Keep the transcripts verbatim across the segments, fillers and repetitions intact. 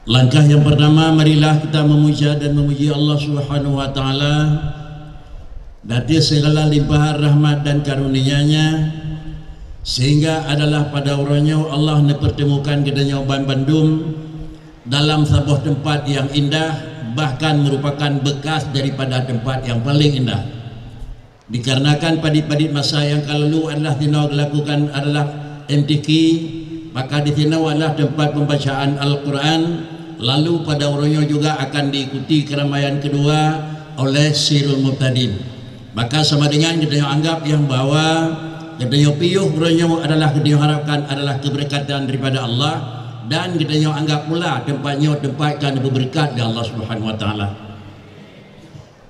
Langkah yang pertama, marilah kita memuja dan memuji Allah Subhanahu wa Ta'ala, dari segala limpahan rahmat dan karunia-Nya, sehingga adalah pada uroe nyoe Allah neupertemukan geutanyoe banmandum dalam saboh teumpat yang indah, bahkan merupakan bekas daripada teumpat yang paling indah. Dikarenakan padit-padit masa nyang ka lalu adalah sinoe dilakukan adalah M T Q, maka di sinoe adalah teumpat pembacaan Al-Quran, lalu pada uroe nyoe juga akan diikuti keramaian kedua oleh Sirul Mubtadin. Maka sama dengan geutanyoe anggap nyang bahwa geutanyoe piôh uroe nyoe adalah geutanyoe harapkan adalah keberkatan daripada Allah, dan geutanyoe anggap pula teumpat nyoe teumpat ka neupeubrekat lé Allah Subhanahu wa Ta'ala.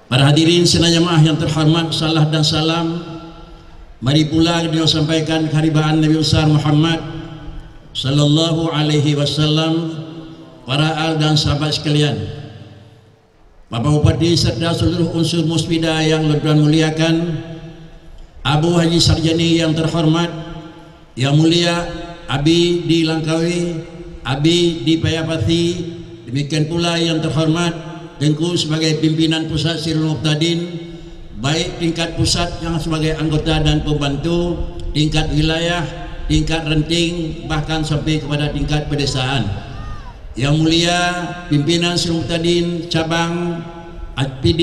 Para hadirin sidang jamaah yang terhormat, salam dan salam mari pula geutanyoe sampaikan keharibaan Nabi Besar Muhammad sallallahu alaihi wasallam, para al dan sahabat sekalian. Bapak Bupati serta seluruh unsur musbida yang lôn tuan muliakan, Abu Haji Sarjani yang terhormat, yang mulia Abi di Langkawi, Abi di Paya Pasi, demikian pula yang terhormat Teungku sebagai pimpinan pusat Sirul Mubtadin, baik tingkat pusat yang sebagai anggota dan pembantu, tingkat wilayah, tingkat ranting, bahkan sampai kepada tingkat pedesaan. Yang mulia pimpinan Sirul Mubtadin cabang P D,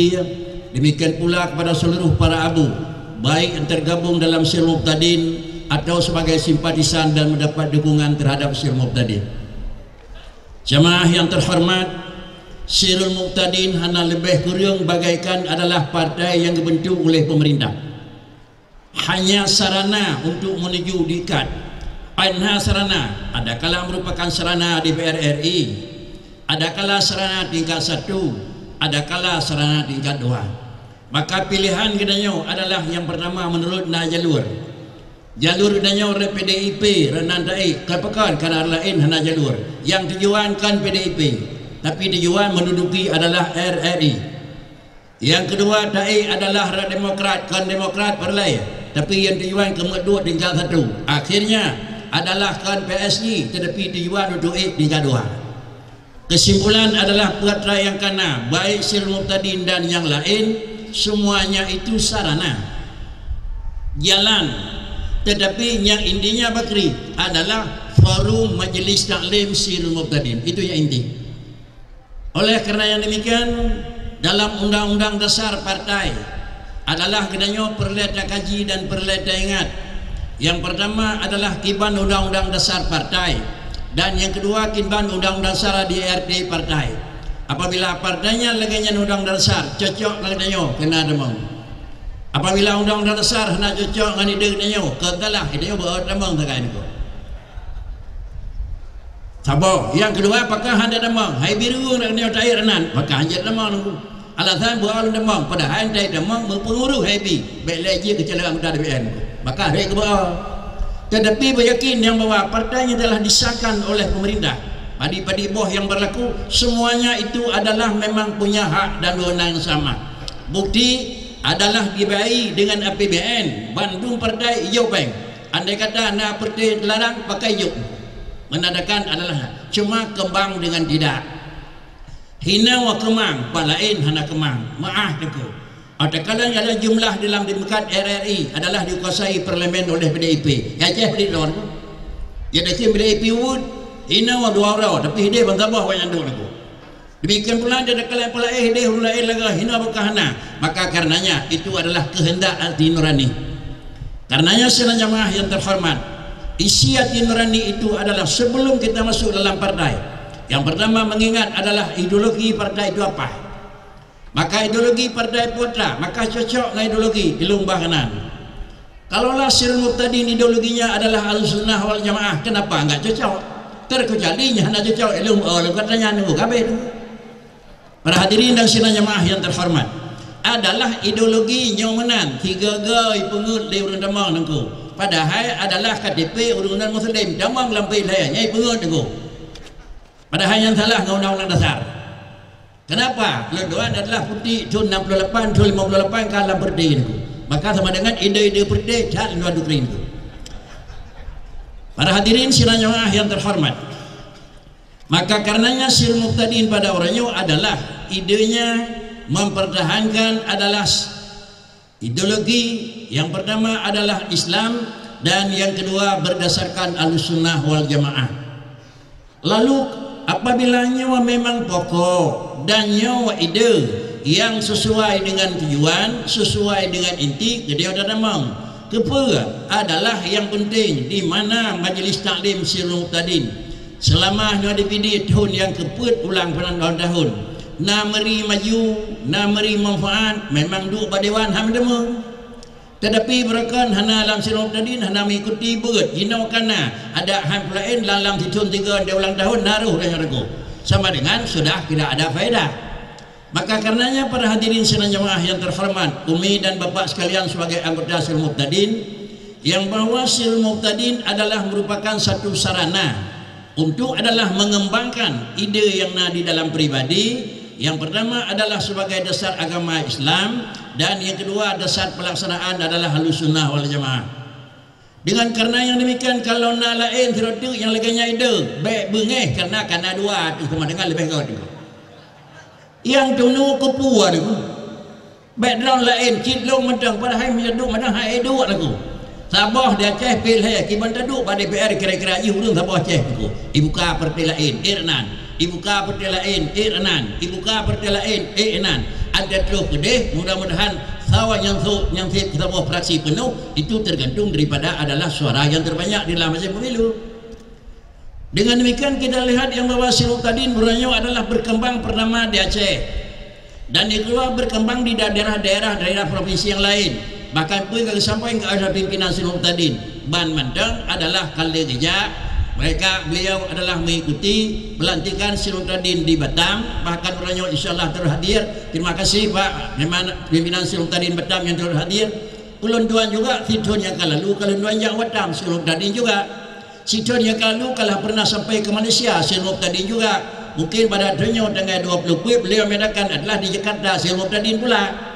demikian pula kepada seluruh para abu, baik yang tergabung dalam Sirul Mubtadin atau sebagai simpatisan dan mendapat dukungan terhadap Sirul Mubtadin. Jamaah yang terhormat, Sirul Mubtadin hana lebih kureueng bagaikan adalah partai yang dibentuk oleh pemerintah. Hanya sarana untuk menuju diikat. Hanya sarana, adakala merupakan sarana D P R R I, adakala sarana tingkat satu, adakala sarana tingkat dua. Maka pilihan geutanyoe adalah yang pertama menurut na jalur. Jalur geutanyoe ureuëng P D I P, reunan taék, kon pakon kana laén hana jalur. Yang tujuan kon P D I P, tapi tujuan menduduki adalah R R I. Yang kedua, taék adalah rot Demokrat, kon Demokrat peureulée, tapi yang tujuan keu meuduek tingkat satu. Akhirnya adalah kon P S I, tetapi tujuan untuk ék tingkat dua. Kesimpulan adalah peue atra nyang kana, baik Sirul Mubtadin dan nyang laén, semuanya itu sarana, jalan. Tetapi nyang intinya bakri adalah forum Majelis Taklim Sirul Mubtadin. Itu yang inti. Oleh karena yang demikian, dalam Undang-Undang Dasar Partai adalah geutanyoe peureulée takaji dan peureulée taingat. Yang pertama adalah kiban Undang-Undang Dasar Partai, dan yang kedua kiban Undang-Undang Dasar D R T Partai. Apabila partainya lagée nyan Undang-Undang Dasar cocok ngon geutanyoe, kena tamong. Apabila Undang-Undang Dasar hana cocok ngon ide geutanyoe, keu salah, geutanyoe beu tamong sagai niko. Saboh. Yang kedua, pakon hana tamong? Hai biru ureuëng nyoe taék reunan, pakon hana tamong nunggu. Alasan beu lôn tamong, padahai tai tamong meupeunguruh hai bi, bék lé jih keucalon anggota D P R nunggu. Pakon hai keu beu. Tetapi beu yakin nyang bahwa partai nyang telah disahkan oleh pemerintah, padit-padit boh yang berlaku, semuanya itu adalah memang punya hak dan wewenang yang sama. Bukti adalah dibayar dengan A P B N, bandum partai ijau péng. Andai kata na peureute larang, pakai jok. Menandakan adalah cuma kembang dengan tidak. Hinoe keumang, pat laén hana keumang. Meuáh teungku. Atawa kalau adalah jumlah dalam demokrat R R I adalah dikuasai parlemen oleh P D I P. Ya ceh beri lor. Ya dah P D I P wud. Hinoe dua orang, tapi hideh bangsa boh banyak dok teungku. Demikian pula di takalon peulaéh deh ureuëng laén lagée hinoe bukon hana, maka karenanya itu adalah kehendak hati nurani. Karenanya sidang jamaah yang terhormat, isi hati nurani itu adalah sebelum kita masuk dalam partai. Yang pertama mengingat adalah ideologi partai itu apa. Maka ideologi partai putra, maka cocok dengan ideologi ilung bah kanan. Kalaulah Sirul Mubtadin ideologinya adalah Ahlussunnah wal Jamaah, kenapa enggak cocok? Terkecuali nyan hana cocok, ilmu Allah katanya nunggu kabeh tu. Para hadirin dan sidang jamaah yang terhormat, adalah ideologi nyoe meunan, tiga-ga ipeungeut lé ureuëng tamong nunggu. Padahai adalah K T P ureuëng non muslim, tamong lam pih lhée, nyai peungeut nunggu. Padahai nyan salah ngon undang-undang dasar. Kenapa? Lôn tuan adalah putik thon enam puluh lapan, thon lima puluh lapan ka lam perdeh niko. Maka sama dengan ide-ide perdeh that luar negeri niko. Para hadirin sidang jamaah yang terhormat. Maka karenanya Sirul Mubtadin pada orang nyoe adalah idenya mempertahankan adalah ideologi yang pertama adalah Islam dan yang kedua berdasarkan Ahlussunnah wal Jamaah. Lalu apabila nyoe memang pokok dan nyoe ide yang sesuai dengan tujuan, sesuai dengan inti, jadi ada namong. Kepeue adalah yang penting di mana majlis taklim Sirul Mubtadin. Selama nyoe dipidit thon nyang keupeuet ulang peunan tahun-tahun, na meuri maju, na meuri manfaat, memang duek bak dewan han meuteumé. Tetapi beureukan hana lam Sirul Mubtadin, hana mengikuti beuet, jinoe kana adak han peulaén lam, lam sithon tiga di ulang tahun na roh dan nyoe. Sama dengan sudah tidak ada faedah. Maka karenanya para hadirin sidang jamaah yang terhormat, Umi dan Bapak sekalian sebagai anggota Sirul Mubtadin, yang bahwa Sirul Mubtadin adalah merupakan satu sarana untuk adalah mengembangkan ide yang na di dalam pribadi. Yang pertama adalah sebagai dasar agama Islam dan yang kedua dasar pelaksanaan adalah Ahlussunnah wal Jamaah. Dengan karena yang demikian, kalau na laén sidroe teuk nyang lagée nyan ide, bék beungéh karena kana dua tu sama dengan leubeh gét. Nyang tunu keupeue nyoe. Background laén, cit lôn mantong, padahai meunyo duek mantong hai duek lagu. Saboh di Aceh pih lhée, kiban taduek bak D P R kira-kira jih ureuëng saboh Aceh lagu. Ibuka partai laén, ék nan. Ibuka partai laén, ék nan. Ibuka partai laén, ék nan. Ada terus keudeh, mudah-mudahan sawa nyang sôk, nyang sép saboh fraksi penuh, itu tergantung daripada adalah suara yang terbanyak di dalam hasil pemilu. Dengan demikian kita lihat yang bahwa Sirul Mubtadin bunoe nyoe adalah berkembang pertama di Aceh dan yang kedua berkembang di daerah-daerah, daerah provinsi yang lain. Bahkan pun kami sampaikan kepada pimpinan Sirul Mubtadin, ban mantong adalah kali kejak mereka, beliau adalah mengikuti pelantikan Sirul Mubtadin di Batam. Bahkan bunoe nyoe insyaallah terus hadir. Terima kasih Pak pimpinan Sirul Mubtadin Batam yang terus hadir. Ulôn tuan juga sithon nyang ka lalu, ka lôn tuan jak Batam Sirul Mubtadin juga. Sithon nyang ka lalu ka lah pernah sampai ke Malaysia Sirul Mubtadin juga. Mungkin pada donya tanggal dua puluh kuit beliau mengadakan adalah di Jakarta Sirul Mubtadin pula.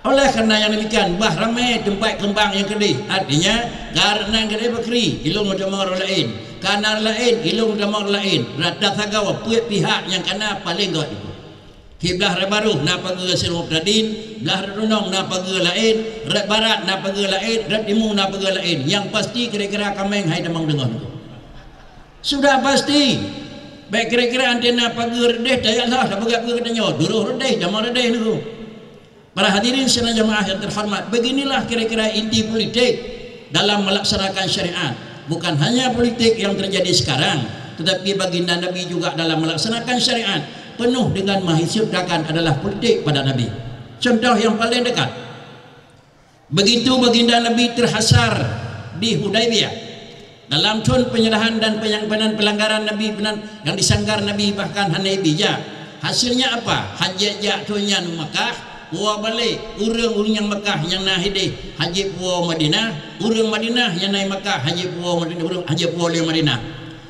Oleh karena yang demikian, bah ramai tempat kembang yang kedih. Artinya, karena kedih bakri, ilung utama orang lain. Karena lain, ilung utama orang lain. Rata saga wapuk pihak yang kana paling gawat itu. Kiblah rot baroh na pageue Sirul Mubtadin, blah rot runong na pageue laén, rot barat na pageue laén, rot timu na pageue laén. Nyang pasti kira-kira kaméng hai tamong deungon tu. Sudah pasti. Baik kira-kira antena pageue reudeh, tayaklah, tapeugah peue geutanyoe, duroh reudeh, jamong reudeh tu. Para hadirin sidang jamaah yang terhormat, beginilah kira-kira inti politik dalam melaksanakan syariat. Bukan hanya politik yang terjadi sekarang, tetapi baginda Nabi juga dalam melaksanakan syariat penuh dengan menghisibkan adalah politik pada Nabi. Contoh yang paling dekat, begitu baginda Nabi terhasar di Hudaybiyah, dalam thon penyerahan dan penyampaian pelanggaran Nabi benan yang disanggar Nabi bahkan hana bijak. Hasilnya apa? Hajat jak thon nyan Makkah, puwoe balek ureuëng-ureuëng nyang Makkah nyang na hideh hajat puwoe Madinah, ureuëng Madinah nyang na Makkah hajat puwoe Madinah, ureuëng hajat puwoe lé Madinah.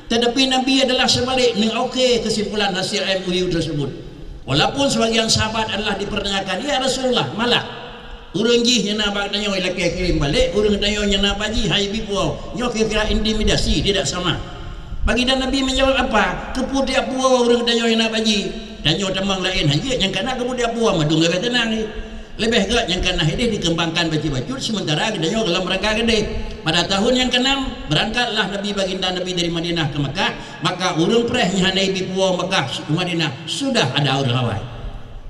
Tetapi Nabi adalah seubalik, neu oke kesimpulan hasil M O U tersebut. Walaupun sebagian sahabat adalah dipertanyakan, "Ya Rasulullah, malah ureuëng jih nyang na bak tanyoe lakée kirém balek, ureuëng tanyoe nyang na bak jih hai bi puwoe, nyoe kira-kira intimidasi, tidak sama." Baginda Nabi menjawab apa? Keupeue tiap puwoe ureuëng tanyoe nyang na bak jih? Tanyoe tamong laén hajat nyang kana keupeue tiap puwoe, madung leubeh teunang. Leubeh gét nyang kana hideh dikembangkan bacut-bacut, sementara geutanyoe dalam rangka keudeh. Pada tahun nyang keenam, berangkatlah Nabi, baginda Nabi dari Madinah ke Makkah, maka ureuëng preh nyang hana bi puwoe Makkah, Madinah, sudah ada ureuëng awai.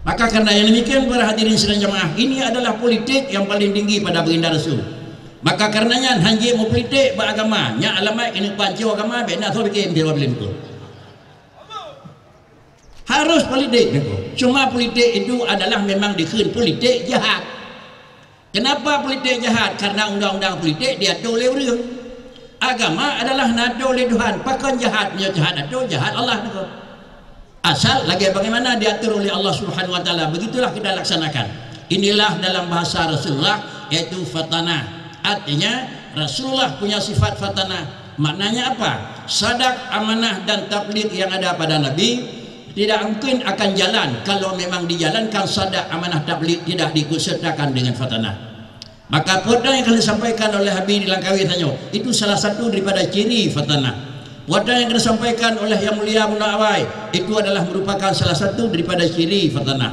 Maka karena yang demikian, para hadirin sidang jamaah, ini adalah politik yang paling tinggi pada baginda Rasul. Maka karenanya hanjeuet meupolitik bak agama, nyan alamat keuneuk pancô agama, bék na soe bikin bela-bela beutôi. Harus politik, Teungku. Cuma politik itu adalah memang dikheun politik jahat. Kenapa politik jahat? Karena undang-undang politik diatur oleh ureuëng. Agama adalah na atur oleh Tuhan. Pakon jahat? Nyoe jahat atur, jahat Allah, Teungku. Asal lagi bagaimana diatur oleh Allah Subhanahu Wa Taala, begitulah kita laksanakan. Inilah dalam bahasa Rasulullah, yaitu fatanah. Artinya, Rasulullah punya sifat fatanah. Maknanya apa? Sadak, amanah, dan tabligh yang ada pada Nabi tidak mungkin akan jalan kalau memang dijalankan sadak, amanah, tabligh tidak diikutsertakan dengan fatanah. Maka peue nyang akan disampaikan oleh Habib di Langkawi tanyoe, itu salah satu daripada ciri fatanah. Watang yang disampaikan oleh Yang Mulia Bunoe Awai itu adalah merupakan salah satu daripada ciri Fatanah.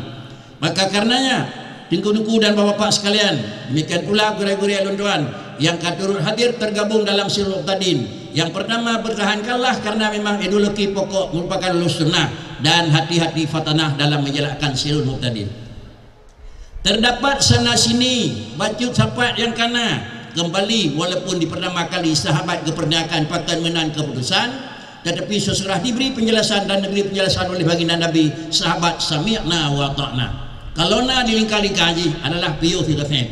Maka karenanya, Teungku-teungku dan Bapak-bapak sekalian, demikian pula gurée-gurée lôn tuan yang ka turut hadir tergabung dalam Sirul Muqtadin. Yang pertama, pertahankanlah karena memang ideologi pokok merupakan lulus sunnah dan hati-hati Fatanah dalam menjalankan Sirul Muqtadin. Terdapat sana sini bacut sapat yang kana kembali, walaupun di pertama kali sahabat geupeurtanyakan pakon meunan keputusan, tetapi sesudah diberi penjelasan dan diberi penjelasan oleh baginda Nabi, sahabat sami'na wa ata'na. Kalau na di lingka-lingka jih adalah piôh sigosen.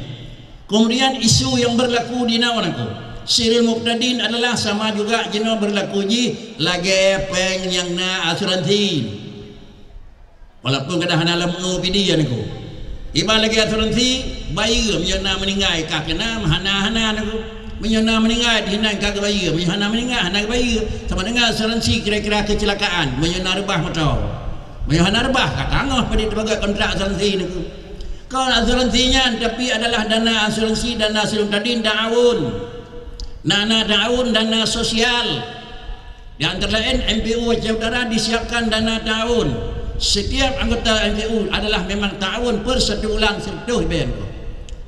Kemudian isu yang berlaku di Nawa nangku, Sirul Muqtadin adalah sama juga jinoe berlaku jih lagée péng nyang na asuransi. Walaupun kadang hana lom ngo pidi ya nangku. Iban lagée asuransi, bayeue meunyoe na meuninggai ka keunan, hana-hana nangku. Meunyoe na meuninggai di hinan ka geubayeue, meunyoe hana meuninggai hana geubayeue. Sama dengan asuransi kira-kira kecelakaan, meunyoe na reubah moto. Meunyoe hana reubah ka tangoh padit teubagak kontrak asuransi nangku. Kon asuransi nyan tapi adalah dana asuransi, dana Sirul Muqtadin ta'awun. Dana ta'awun, dana sosial. Di antara lain, M P U Aceh Utara disiapkan dana ta'awun. Setiap anggota M P U adalah memang ta'awun per satu bulan seratus ribèe.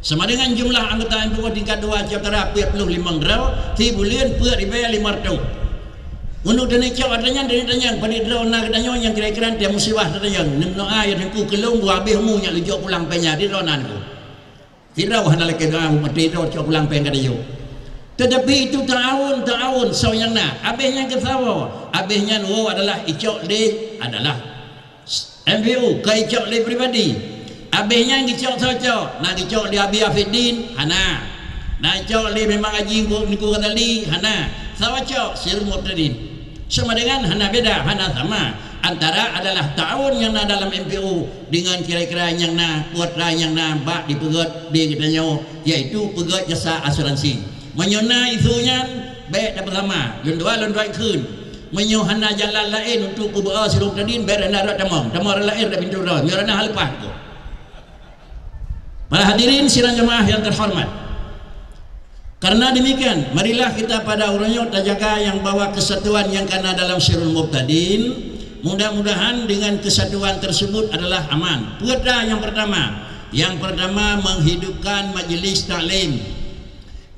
Sama dengan jumlah anggota M P U tingkat dua Aceh Utara peuet ploh limong droe, sibuleuen peuet ribèe lima ratus. Meunurot teunicok atra nyan, teunicok tanyong, padit droe na geutanyoe nyang kira-kira tiep musibah tatanyong. Neumeunoe ayat hingku keulong, bu habéh mu nyak lujok pulang penya di droe nan ku. Sidroe hana lakée doa, umat droe cok pulang péng ka dayok. Tetapi itu ta'awun, ta'awun, soe nyang na. Abéh nyan keu sawoe. Abéh nyan woe adalah icok lé adalah M P U, ka icok lé pribadi. Abéh nyan gicok soe cok? Na gicok lé Abi Afiddin? Hana. Na icok lé memang Haji Ngku, Ngku Ghazali? Hana. Sawoe cok? Sirul Muqtadin. Sama dengan hana beda, hana sama antara adalah ta'awun nyang na dalam M P U dengan kira-kira nyang na, putra nyang na bak dipeugét di geutanyoe, yaitu peugét jasa asuransi. Meunyoe na isu nyan, bék tapeusama, lôn dua lôn dua kheun. Meunyoe hana jalan laén untuk peubeuo Sirul Muqtadin, bék na rot tamong, tamong rot laén rot pintoe droe, meunyoe na hal leupah. Para hadirin sidang jamaah yang terhormat. Karena demikian, marilah kita pada uroe nyoe tajaga nyang bahwa kesatuan nyang kana dalam Sirul Muqtadin. Mudah-mudahan dengan kesatuan tersebut adalah aman. Peue ta nyang pertama? Yang pertama, menghidupkan majlis taklim.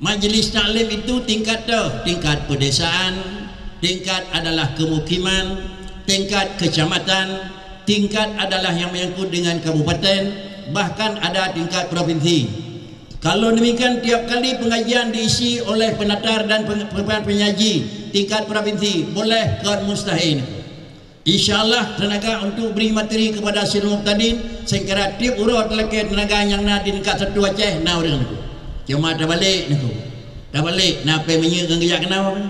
Majlis taklim itu tingkat toh, tingkat pedesaan, tingkat adalah kemukiman, tingkat kecamatan, tingkat adalah yang menyangkut dengan kabupaten, bahkan ada tingkat provinsi. Kalau demikian, tiap kali pengajian diisi oleh penatar dan peng-, peng-, penyaji tingkat provinsi, boleh, kon mustahil. Insya Allah, tenaga untuk beri materi kepada Sirul Muqtadin, saya kira tiap uroe talakée tenaga nyang na di tingkat satu Aceh, na ureuëng. Cuma tabalek nangku. Tabalek, na péng minyeuk ngon geujak keunoe.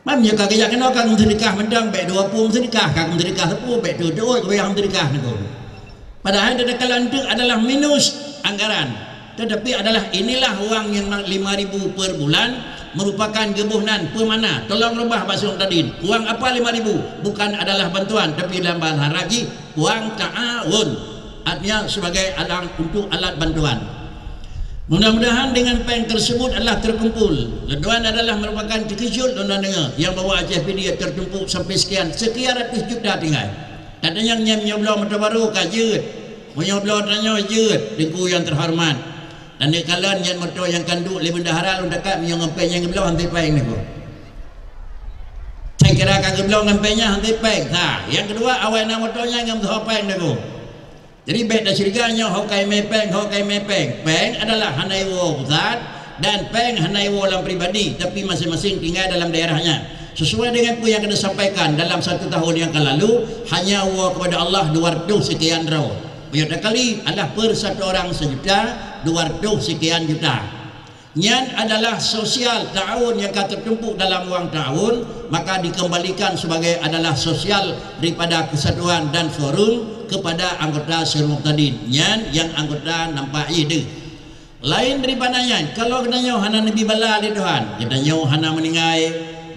Ban nyoe ka geujak keunoe ka geuseudeukah mantong, bék dua ploh geuseudeukah, ka geuseudeukah sepuluh, bék tuet-tuet, bék geuseudeukah nangku. Padahai takalon teuk adalah minus anggaran. Tetapi adalah inilah uang nyang lima ribu per bulan merupakan geuboh nan peumana. Tolong reubah bak Sirul Muqtadin. Uang apa lima ribu? Bukan adalah bantuan, tapi dalam bahasa Arab jih uang ta'awun. Artinya sebagai alang untuk alat bantuan. Mudah-mudahan dengan péng tersebut adalah terkumpul. Lôn tuan adalah merupakan terkejut lôn tuan deungoe nyang bahwa Aceh P D tertumpuk sampai sekian, sekian ratus juta tinggai. Tatanyong nyan meunyoe bloe moto barô ka jeuet. Meunyoe bloe tanyoe jeuet, Teungku nyang terhormat. Dan di kalon nyan moto nyang ka duek lé bendahara lôn takat meunyoe ngon péng nyang geubloe hana péng nangku. Saya kira ka geubloe ngon péng nyan hana péng. Ha, nyang keudua awai na moto nyan ngon meusaho péng nangku. Jadi bék tacuriga nyoe ho kai mé péng, ho kai mé péng. Péng adalah hana iwoe pusat dan péng hana iwoe lam pribadi, tapi masing-masing tinggai dalam daerahnya. Sesuai dengan peue nyang ka disampaikan dalam satu tahun nyang ka lalu, hanya woe kepada Allah dua ratus sekian droe. Meunyoe takali adalah per satu orang sejuta, dua ratus sekian juta. Nyan adalah sosial ta'awun nyang ka teutumpuk dalam uang ta'awun, maka dikembalikan sebagai adalah sosial daripada kesatuan dan forum kepada anggota Sirul Muqtadin. Nyan nyang anggota nampak ie deuh. Laén daripada nyan, kalau geutanyoe hana neubi bala lé Tuhan, geutanyoe hana meuninggai,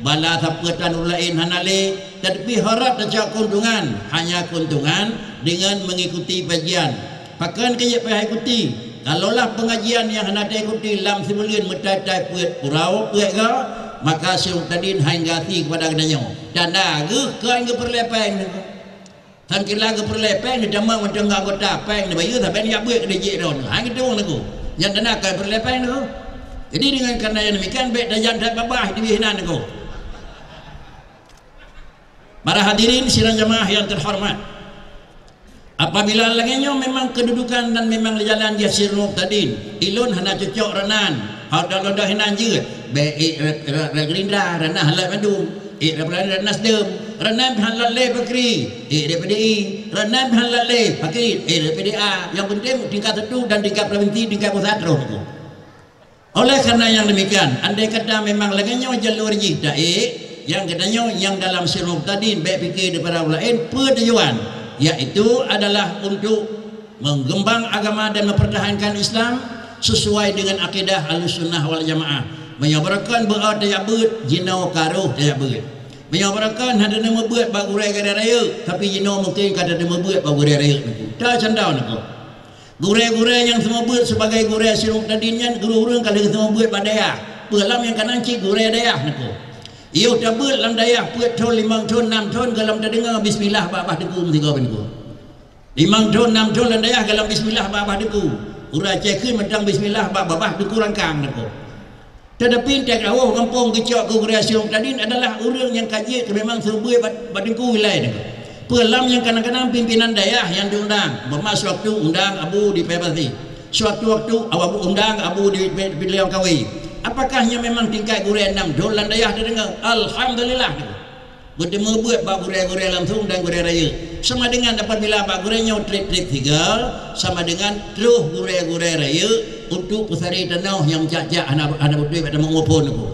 bala sapeue tan ureuëng laén hana lé, tetapi harab tacok keuntungan, hanya keuntungan dengan mengikuti pengajian. Pakon keu jeuet payah ikuti? Kalaulah pengajian nyang hana taikuti lam sibuleuen meutai-tai peuet uroe, peuet go, Maka Syekh Muqtadin hai gasi kepada geutanyoe. Tanda geuh kon geupeureulée péng nyoe. Sangkila geupeureulée péng, ditamong mantong anggota péng, dibayeue saban jak beuet keu dijek droeneuh. Hai geuteuwong nyoe. Nyang tanda kon peureulée péng nyoe. Jadi dengan karena yang demikian, bék tajan that babah di bihinan nyoe. Para hadirin sidang jamaah yang terhormat, apabila lagée nyoe memang kedudukan dan memang jalan di Syekh Muqtadin, ilôn hana cocok reunan, hana lôn hinan jeuet, bék ék rep-, rep-, rep Gerindra, reunan hana mandum, ék rep-, rep Nasdem, reunan hana lé Pakri, ék rep P D I, reunan hana lé Pakri, ék rep P D A. Yang penting tingkat satu dan tingkat provinsi, tingkat pusat troh nyoe. Oleh karena yang demikian, andai kata memang lagée nyoe jalur jih taék, nyang geutanyoe nyang dalam Syekh Muqtadin bék pike daripada ureuëng laén, peue tujuan, yaitu adalah untuk menggembang agama dan mempertahankan Islam sesuai dengan akidah Ahlussunnah wal Jamaah. Meunyoe barokon beuet tajak beuet, jinoe ka roh tajak beuet. Meunyoe barokon hana taneuk beuet bak gurée-gurée rayeuk, tapi jinoe mungkin ka taneuk beuet bak gurée rayeuk nyoe. Ta canda nyoe. Gurée-gurée nyang seumeubeuet sibagai gurée Syekh Muqtadin nyan, gurée-gurée ka lheueh seumeubeuet bak dayah. Peue lam nyang ka nan cit gurée dayah nyoe. Yoh tabeuet lam dayah peuet thon, limong thon, nam thon, gohlom tadeungoe bismillah bak babah teungku meusigoe nyoe. Limong thon, nam thon lam dayah gohlom bismillah bak babah teungku. Ureuëng Aceh kheun mantong bismillah bak babah teungku rangkang nyoe. Teutapi teuka woe gampông geucok keu gurée Syekh Muqtadin adalah ureuëng nyang ka jeuet keu memang seumeubeuet bak, bak teungku wilayah nyoe. Peue lam nyang kadang-kadang pimpinan dayah nyang diundang, umpama seuwaktu undang Abu di Paya Pasi, seuwaktu-waktu Abu undang Abu di, di, di Leueng Kawe. Apakah nyan memang tingkat gurée nam thon lam dayah tadeungoe? Alhamdulillah. Beuteumé beuet bak gurée-gurée langsung dan gurée rayeuk. Sama dengan apabila bak gurée nyoe trép-trép sigoe, sama dengan troh gurée-gurée rayeuk untuk peusaré tanoh nyang cak-cak hana, hana beutôi bak tamong muphom nyoe.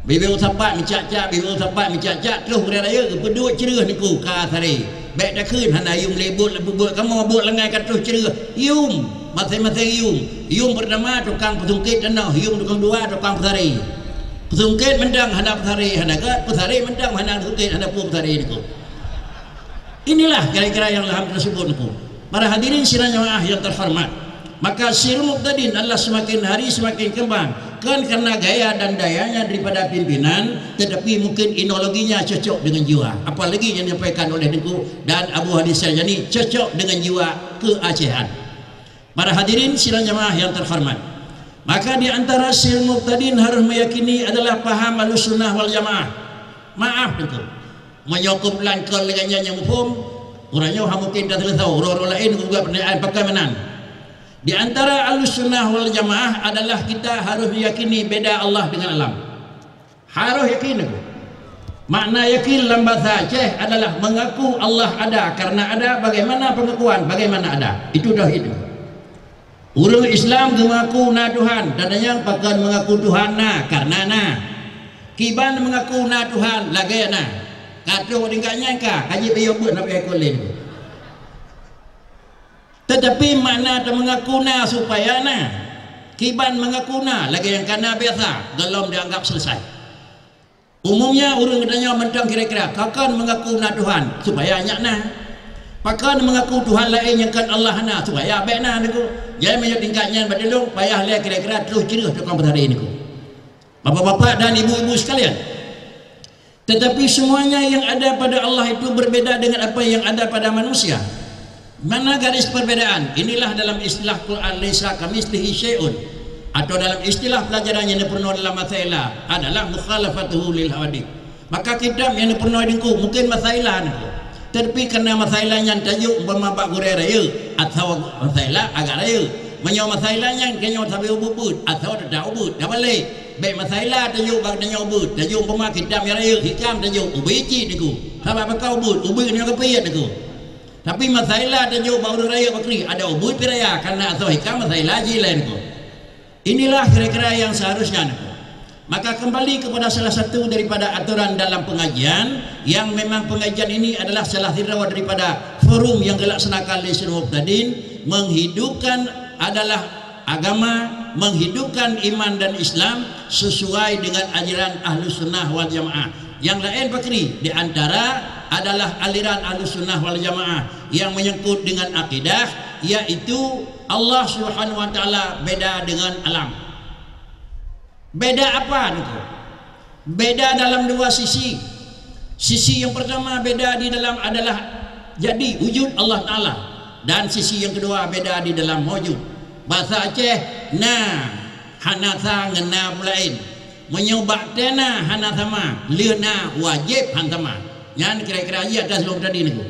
Bibée sapat meucak-cak, bibée sapat meucak-cak, troh gurée rayeuk geupeuduek creueh nyoe ka saré. Bék takheun hana yum lé buet, buet kamoe buet leungai ka troh creueh. Yum, maséng-maséng yum. Yum peurtama tukang peusungkét tanoh, yum tukang dua tukang peusaré. Peusungkét mantong hana peusaré, hana gét, peusaré mantong hana sungkét, hana peue peusaré nyoe. Inilah kira-kira yang laham tersebut nyoe. Para hadirin sidang jamaah yang terhormat, maka Syekh Muqtadin adalah semakin hari semakin kembang, bukan karena gaya dan dayanya daripada pimpinan, tetapi mungkin ideologinya cocok dengan jiwa. Apalagi yang disampaikan oleh Teungku dan Abu Hadi Sarjani cocok dengan jiwa keacehan. Para hadirin sidang jamaah yang terhormat, maka di antara Syekh Muqtadin harus meyakini adalah paham Ahlussunnah wal Jamaah. Maaf Teungku, meunyoe kumpulan kon lagée nyan nyang muphom, uroe nyoe hana mungkin taseuleusoe, uroe-uroe laén geugugat peunyataan pakon meunan. Di antara Ahlussunnah wal Jamaah adalah kita harus meyakini beda Allah dengan alam. Harôh yakin aku. Makna yakin lam bahasa Aceh adalah mengaku Allah ada karena ada, bagaimana pengakuan, bagaimana ada. Itu tauhid. Ureuëng Islam geumengaku na Tuhan, dan nyang pakon mengaku Tuhan na karena na. Kiban mengaku na Tuhan lagée na. Ka troh tingkat nyan ka, ka jeuet payah beuet na payah kulén. Tetapi makna teumeungaku na supaya na. Kiban meungaku na lagée nyang kana biasa, gohlom dianggap selesai. Umumnya ureuëng geutanyoe mantong kira-kira, pakon meungaku na Tuhan supaya nyak na. Pakon meungaku Tuhan laén nyang kon Allah na supaya bék na nyoe. Jadi meunyoe tingkat nyan bak tulông, payah lé kira-kira troh creueh tukang peusaré nyoe. Bapak-bapak dan ibu-ibu sekalian, tetapi semuanya yang ada pada Allah itu berbeda dengan apa yang ada pada manusia. Mana garis perbedaan? Inilah dalam istilah Quran, "Laisa kamitslihi syai'un," atau dalam istilah pelajaran yang dipenuh dalam masalah adalah mukhalafatuhu lil hawadits. Maka kitab nyang neupunoe Teungku mungken masalah nyoe. Tetapi karena masalah nyan tajok umpama bak gurée rayeuk atawa masalah agak rayeuk. Meunyoe masalah nyan tanyoe sabe ubeuet-ubeuet atawa teutab ubeuet, tabalek. Bék masalah tajok bak tanyoe ubeuet, tajok umpama kitab nyang rayeuk, hikam tajok ubeuet cit Teungku. Sabab pakon ubeuet, ubeuet nyoe keupeue Teungku. Tapi masalah tajok bak ureuëng rayeuk bakri, ada ubeuet pih raya, karena asoe hikam masalah jih laén Teungku. Inilah kira-kira yang seharusnya. Maka kembali kepada salah satu daripada aturan dalam pengajian, yang memang pengajian ini adalah salah satu daripada forum yang dilaksanakan oleh Syekh Muqtadin, menghidupkan adalah agama, menghidupkan iman dan Islam sesuai dengan ajaran Ahlus Sunnah wal Jamaah. Yang lain pakri di antara adalah aliran Ahlus Sunnah wal Jamaah yang menyangkut dengan akidah, yaitu Allah Subhanahu wa Taala beda dengan alam. Beda apa nyoe? Beda dalam dua sisi. Sisi yang pertama beda di dalam adalah jadi wujud Allah Ta'ala. Dan sisi yang kedua beda di dalam maujud. Bahasa Aceh, na hana sa ngon na peulaén. Meunyoe bak tena hana sama, le na wajéb han sama. Nyan kira-kira ayat dah sebelum tadi niku.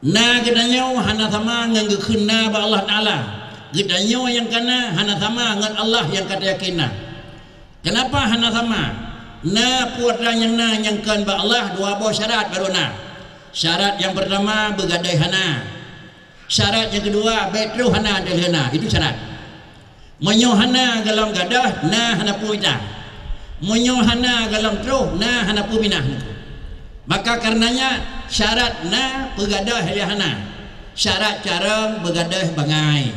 Na geutanyoe hana sama ngon geukheun na bak Allah Ta'ala. Geutanyoe nyang kana hana sama ngon Allah nyang ka tayakin na. Kenapa hana sama? Na peue atra nyang na nyang kon bak Allah dua boh syarat baru na. Syarat nyang pertama beugadôh hana. Syarat nyang keudua bèk troh hana deuh hana. Itu syarat. Meunyoe hana golom gadôh, na hana peue mita. Meunyoe hana golom troh, na hana peue minah. Maka karenanya syarat na peugadôh lé hana. Syarat carông beugadôh bangai.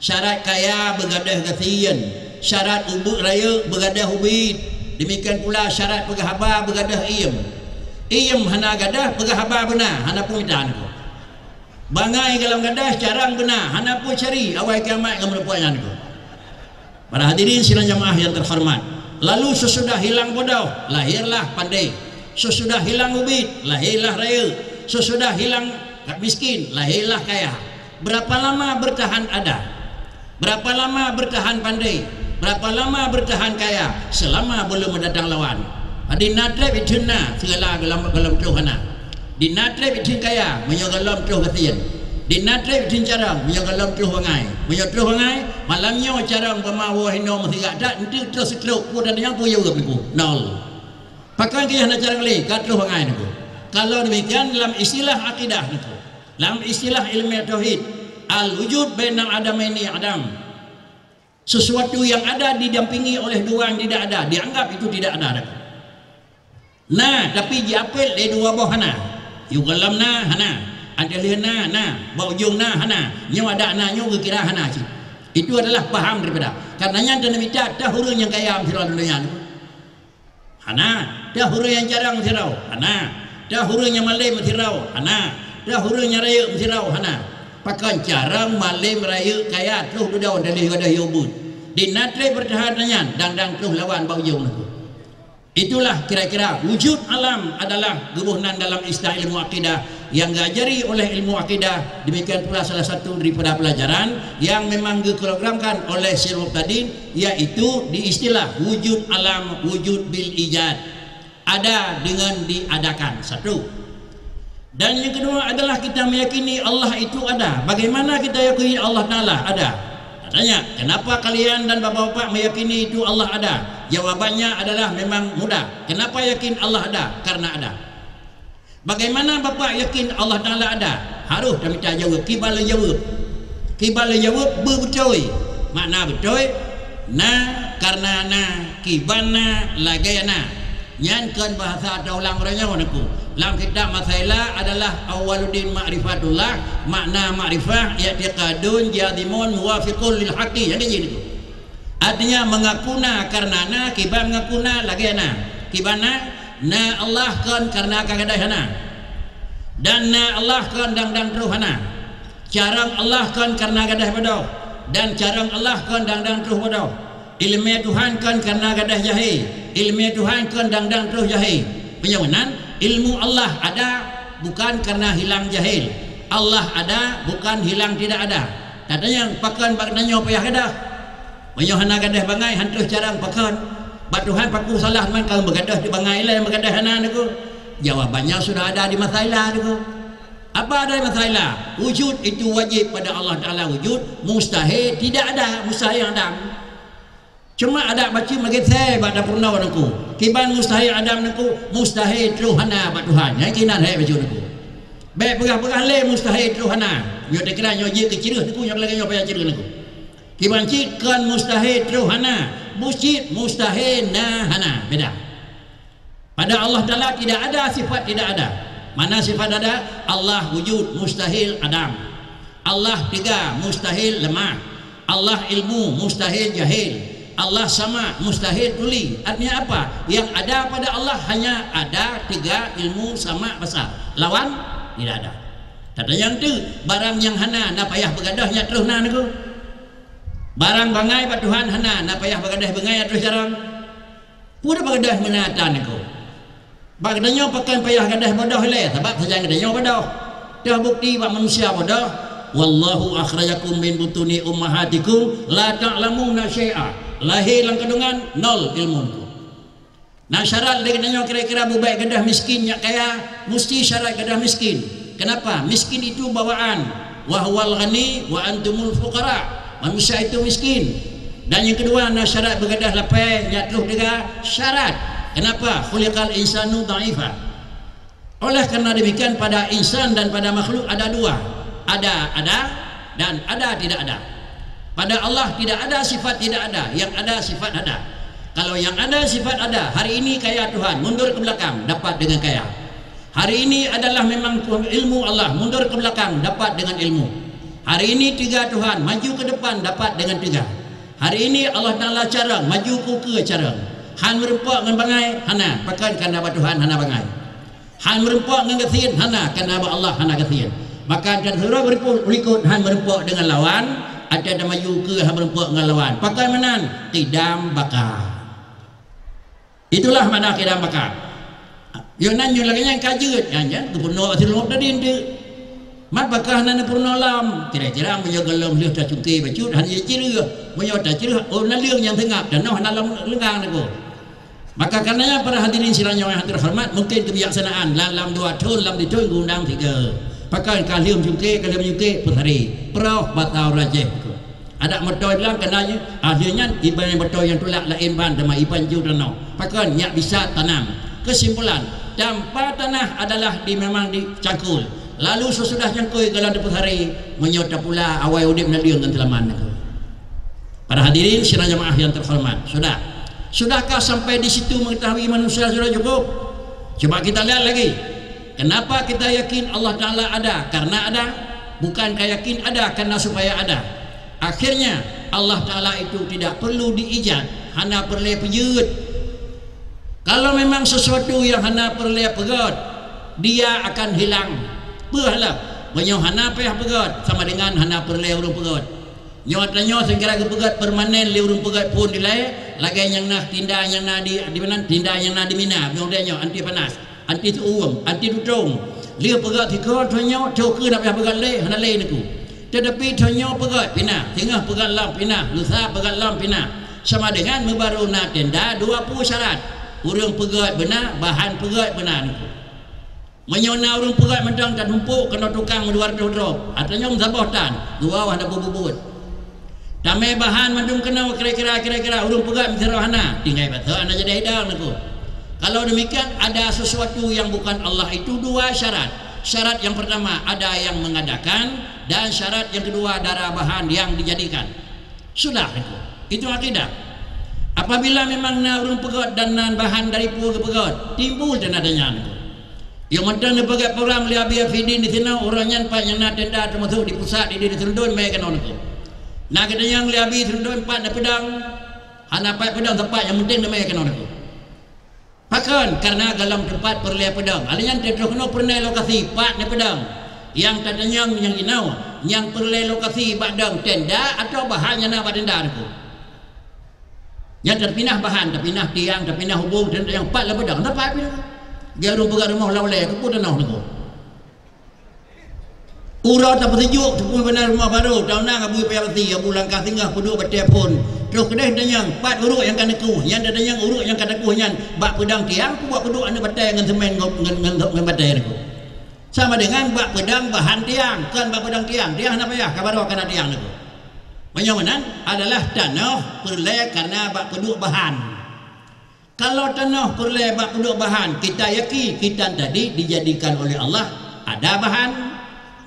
Syarat kaya beugadôh gasien. Syarat ubeut rayeuk beugadôh ubit. Demikian pula syarat peugah haba beugadôh iem. Iem hana gadôh, peugah haba beuna, hana peue mita niko. Bangai golom gadôh, carông beuna, hana peue cari, awai kiamat ngon meureumpok nyan niko. Para hadirin sidang jamaah yang terhormat, lalu sesudah hilang bodoh, lahirlah pandai. Sesudah hilang ubit, lahirlah rayeuk. Sesudah hilang miskin, lahirlah kaya. Berapa lama bertahan ada? Berapa lama bertahan pandai? Berapa lama bertahan kaya? Selama belum mendatang lawan. Di na treb idhin na, segala golom, golom troh hana. Di na treb idhin kaya, meunyoe golom troh gasien. Di na treb idhin carông, meunyoe golom troh bangai. Meunyoe troh bangai, malam nyoe carông bama woe hinoe meusigak that, enteuk troh stroke, peue dan nyang peue jaweueb niku. Nol. Pakon keu hana carông lé, ka troh bangai niku. Kalau demikian, dalam istilah akidah niku, dalam istilah ilmu tauhid, al-wujud bainal adamaini adam. Sesuatu yang ada didampingi oleh dua yang tidak ada, dianggap itu tidak ada. Na, tapi jiapit lé dua boh hana. Yue golom na, hana. Ateueh na, na. Bak ujong na, hana. Nyoe adak na, nyoe geukira hana cit. Itu adalah paham daripada. Karena nyan keuneuk mita teuh ureueng nyang kaya meusidroe lam donya nyoe. Hana. Teuh ureueng nyang carông meusidroe. Hana. Teuh ureueng nyang malém meusidroe. Hana. Teuh ureueng nyang rayeuk meusidroe. Hana. Pakon carông, malém, rayeuk, kaya, troh dudoe, daleh gadôh yue buet. Di na treb beurtahan nyan, dang-dang troh lawan bak ujong nangku. Itulah kira-kira wujud alam adalah geuboh nan dalam istilah ilmu akidah yang diajari oleh ilmu akidah. Demikian pula salah satu daripada pelajaran yang memang diprogramkan oleh Syekh Muqtadin, yaitu di istilah wujud alam, wujud bil ijad. Ada dengan diadakan. Satu. Dan yang kedua adalah kita meyakini Allah itu ada. Bagaimana kita yakini Allah Ta'ala ada? Katanya, kenapa kalian dan bapak-bapak meyakini itu Allah ada? Jawabannya adalah memang mudah. Kenapa yakin Allah ada? Karena ada. Bagaimana bapak yakin Allah Ta'ala ada? Harus tamita jaweueb. Kiban lôn jaweueb. Kiban lôn jaweueb beubeutôi. Makna beutôi, na karena na, kiban na, lagée na. Nyan kon bahasa taulang uroe nyoe nangku. Lam kitab Masaila adalah awwaluddin ma'rifatullah, makna ma'rifah i'tiqadun jazimun muwafiqun lil haqqi. Nyang keuji nangku. Artinya mengaku na karena na, kiban mengaku na lagée na. Kiban na, na Allah kon karena ka gadôh hana. Dan na Allah kon dang-dang troh hana. Carông Allah kon karena gadôh bodoh, dan carông Allah kon dang-dang troh bodoh. Ileumé Tuhan kon karena gadôh jahé, ileumé Tuhan kon dang-dang troh jahé. Meunyoe meunan, ilmu Allah ada bukan karena hilang jahil. Allah ada bukan hilang tidak ada. Tatanyong pakon bak tanyoe payah gadôh. Meunyoe hana gadôh bangai, han troh carông pakon. Bak Tuhan paku salah man ka beugadôh di bangai lé, beugadôh hana nangku. Jawabannya sudah ada di Masaila nangku. Apa ada masalah? Wujud itu wajib pada Allah Ta'ala wujud, mustahil tidak ada, mustahil adam. Cuma ada baca magét sai bak dapur nangku. Kiban mustahil adam nangku, mustahil troh hana bak Tuhan. Nyang kinan hai baca nangku. Bèk peugah-peugah lé mustahil troh hana. Nyoe teukeurah nyoe jeuet keu cireuh nangku, nyoe lagée nyoe payah cireuh nangku. Kiban cit kon mustahil troh hana, bucit mustahil na hana. Beda. Pada Allah Ta'ala tidak ada sifat tidak ada. Mana sifat ada? Allah wujud, mustahil adam. Allah teuga, mustahil lemah. Allah ilmu, mustahil jahil. Allah sama, mustahil tuli. Artinya apa? Yang ada pada Allah hanya ada, teuga, ilmu, sama, besar. Lawan? Tidak ada. Tatanyong teuk, barang nyang hana na payah beugadôh nyan troh na nangku. Barang bangai bak Tuhan hana na payah beugadôh bangai troh carông. Peue dah bak gadôh meunan atan niko? Bak geutanyoe pakon payah gadôh bodoh ilée, sabab sajan geutanyoe bodoh. Teuh bukti bak manusia bodoh, "Wallahu akhrajakum min butuni ummahatikum la ta'lamuna syai'a." Lahé lam kandungan, nol ilmu niko. Na syarat lé geutanyoe kira-kira bubek gadôh miskin nyak kaya, musti syarat gadôh miskin. Kenapa? Miskin itu bawaan. "Wa huwal ghani wa antumul fuqara." Manusia itu miskin. Dan nyang keudua, na syarat beugadôh lapée, nyak troh teuga syarat. Kenapa? "Khuliqal insanu dha'ifa." Oleh karena demikian, pada insan dan pada makhluk ada dua. Ada, ada, dan ada, tidak ada. Pada Allah tidak ada sifat tidak ada, yang ada sifat ada. Kalau yang ada sifat ada, hari ini kaya Tuhan, mundur ke belakang, dapat dengan kaya. Hari ini adalah memang ilmu Allah, mundur ke belakang, dapat dengan ilmu. Hari ini teuga Tuhan, maju ke depan, dapat dengan teuga. Hari ini Allah Taala carông, maju ku keue carông. Han meurumpok ngon bangai, hana, pakon kana bak Tuhan hana bangai. Han meurumpok ngon gasien, hana, kana bak Allah hana gasien. Bahkan tan surôh meurumpok likot han meurumpok deungon lawan, ata tamaju keue han meurumpok ngon lawan. Pakon meunan, qidam baka. Itulah makna qidam baka. Yoh nan nyoe lagée nyan ka jeuet, nyan, nyan geupeurunoe siluhob tadi eunteuk. Mat baka hana neupeurunoe lom, kira-kira meunyoe gohlom lheueh tacungke bacut, hana jicireuh. Meunyoe tacireuh, oh, naleueng nyang seungab, tanoh hana lom leungang niko. Maka karena nyan, para hadirin sidroe nyang terhormat, mungkin kebijaksanaan lam, lam dua thon, lam dithon geundang tiga. Pakon ka lheueh meujungke, ka lheueh meujungke, peusaré. Proh basa urajéh. Adak moto bilang kena je, akhirnya iban moto nyang tulak laén ban teuma iban ju tanoh. Pakon nyak bisa tanam. Kesimpulan, tanpa tanah adalah di, memang dicangkul. Lalu sesudah cangkul, gohlom teupeusaré, meunyoe tapula awai udeb naleueng ngon teulaman. Para hadirin sidang jamaah yang terhormat, sudah. Sudahkah sampai di situ mengetahui manusia sudah cukup? Coba kita lihat lagi. Kenapa kita yakin Allah Taala ada? Karena ada. Bukan ka yakin ada karena supaya ada. Akhirnya, Allah Taala itu tidak perlu diijat, hana peureulée peujeuet. Kalau memang sesuatu yang hana peureulée peugét, dia akan hilang. Peue lah, meunyoe hana payah peugét, sama dengan hana peureulée ureuëng peugét. Nyoe tanyoe seugeura geupeugét permanen lé ureuëng peugét phon dilée, lagée nyang na tinda nyang na di, di mana, tinda nyang na di Mina, nyoe, nyoe anti panas, anti teuuem, anti tutong. Lheueh peugét sikoe, tanyoe, coe keu na payah peugét lé, hana lé niko. Tetapi tanyoe peugét pina, singoh peugét lom pina, lusa peugét lom pina. Sama dengan meubaru na tenda dua puluh syarat. Ureuëng peugét beuna, bahan peugét beuna niko. Meunyoe na ureuëng peugét mantong tatumpok keunoe tukang meudua reutôh droe, ata nyoe meusaboh tan, dua wah dapu bubut. Tamé bahan mandum keunoe kira-kira, kira-kira ureuëng peugét meusidroe hana, tinggai basoe hana jadi hidang niko. Kalau demikian, ada sesuatu yang bukan Allah itu dua syarat. Syarat yang pertama, ada yang mengadakan, dan syarat yang kedua, dara bahan yang dijadikan. Sudah itu. Itu akidah. Apabila memang na ureuëng peugét dan nan bahan dari peue geupeugét, timbul tanda tanya niko. Nyang mantong neupeugét program lé Abi Afidin di sinoe, uroe nyan pat nyang na tenda teumasok di pusat di, di Seundon mé keunoe niko. Na geudeungoe lé Abi Seundon pat na peudong, hana pat peudong sapat, nyang penting na mé keunoe niko. Pakon? Karena gohlom teumpat peureulée peudong. Hal nyan teutroh keunoe peureulée lokasi, pat na peudong. Nyang tatanyong nyang inoe, nyang peureulée lokasi bak dong tenda atawa bahan nyang na bak tenda niko. Nyan tapinah bahan, tapinah tiang, tapinah hubong, tapinah nyang pat lam peudong, teumpat pih. Geu ureuëng peugét rumoh lam ulée, keupeue tanoh niko. Uroe tapeuseujok, teupeu beunar rumoh barô, taunang Abu Payah Basi, Abu Langkah Singoh, peuduek batée phon. Troh keudeh tanyong, pat uruek nyang ka neukoh, nyan tatanyong uruek nyang ka teukoh nyan bak peudong tiang, peubuet peuduek aneuëk batée ngon seumén ngon, ngon, ngon, ngon batée niko. Sama dengan bak peudong bahan tiang, kon bak peudong tiang. Tiang hana payah, ka barô ka na tiang niko. Meunyoe meunan adalah tanoh peureulée karena bak peuduek bahan. Kalau tanoh peureulée bak peuduek bahan, kita yakin khitan tadi dijadikan oleh Allah ada bahan.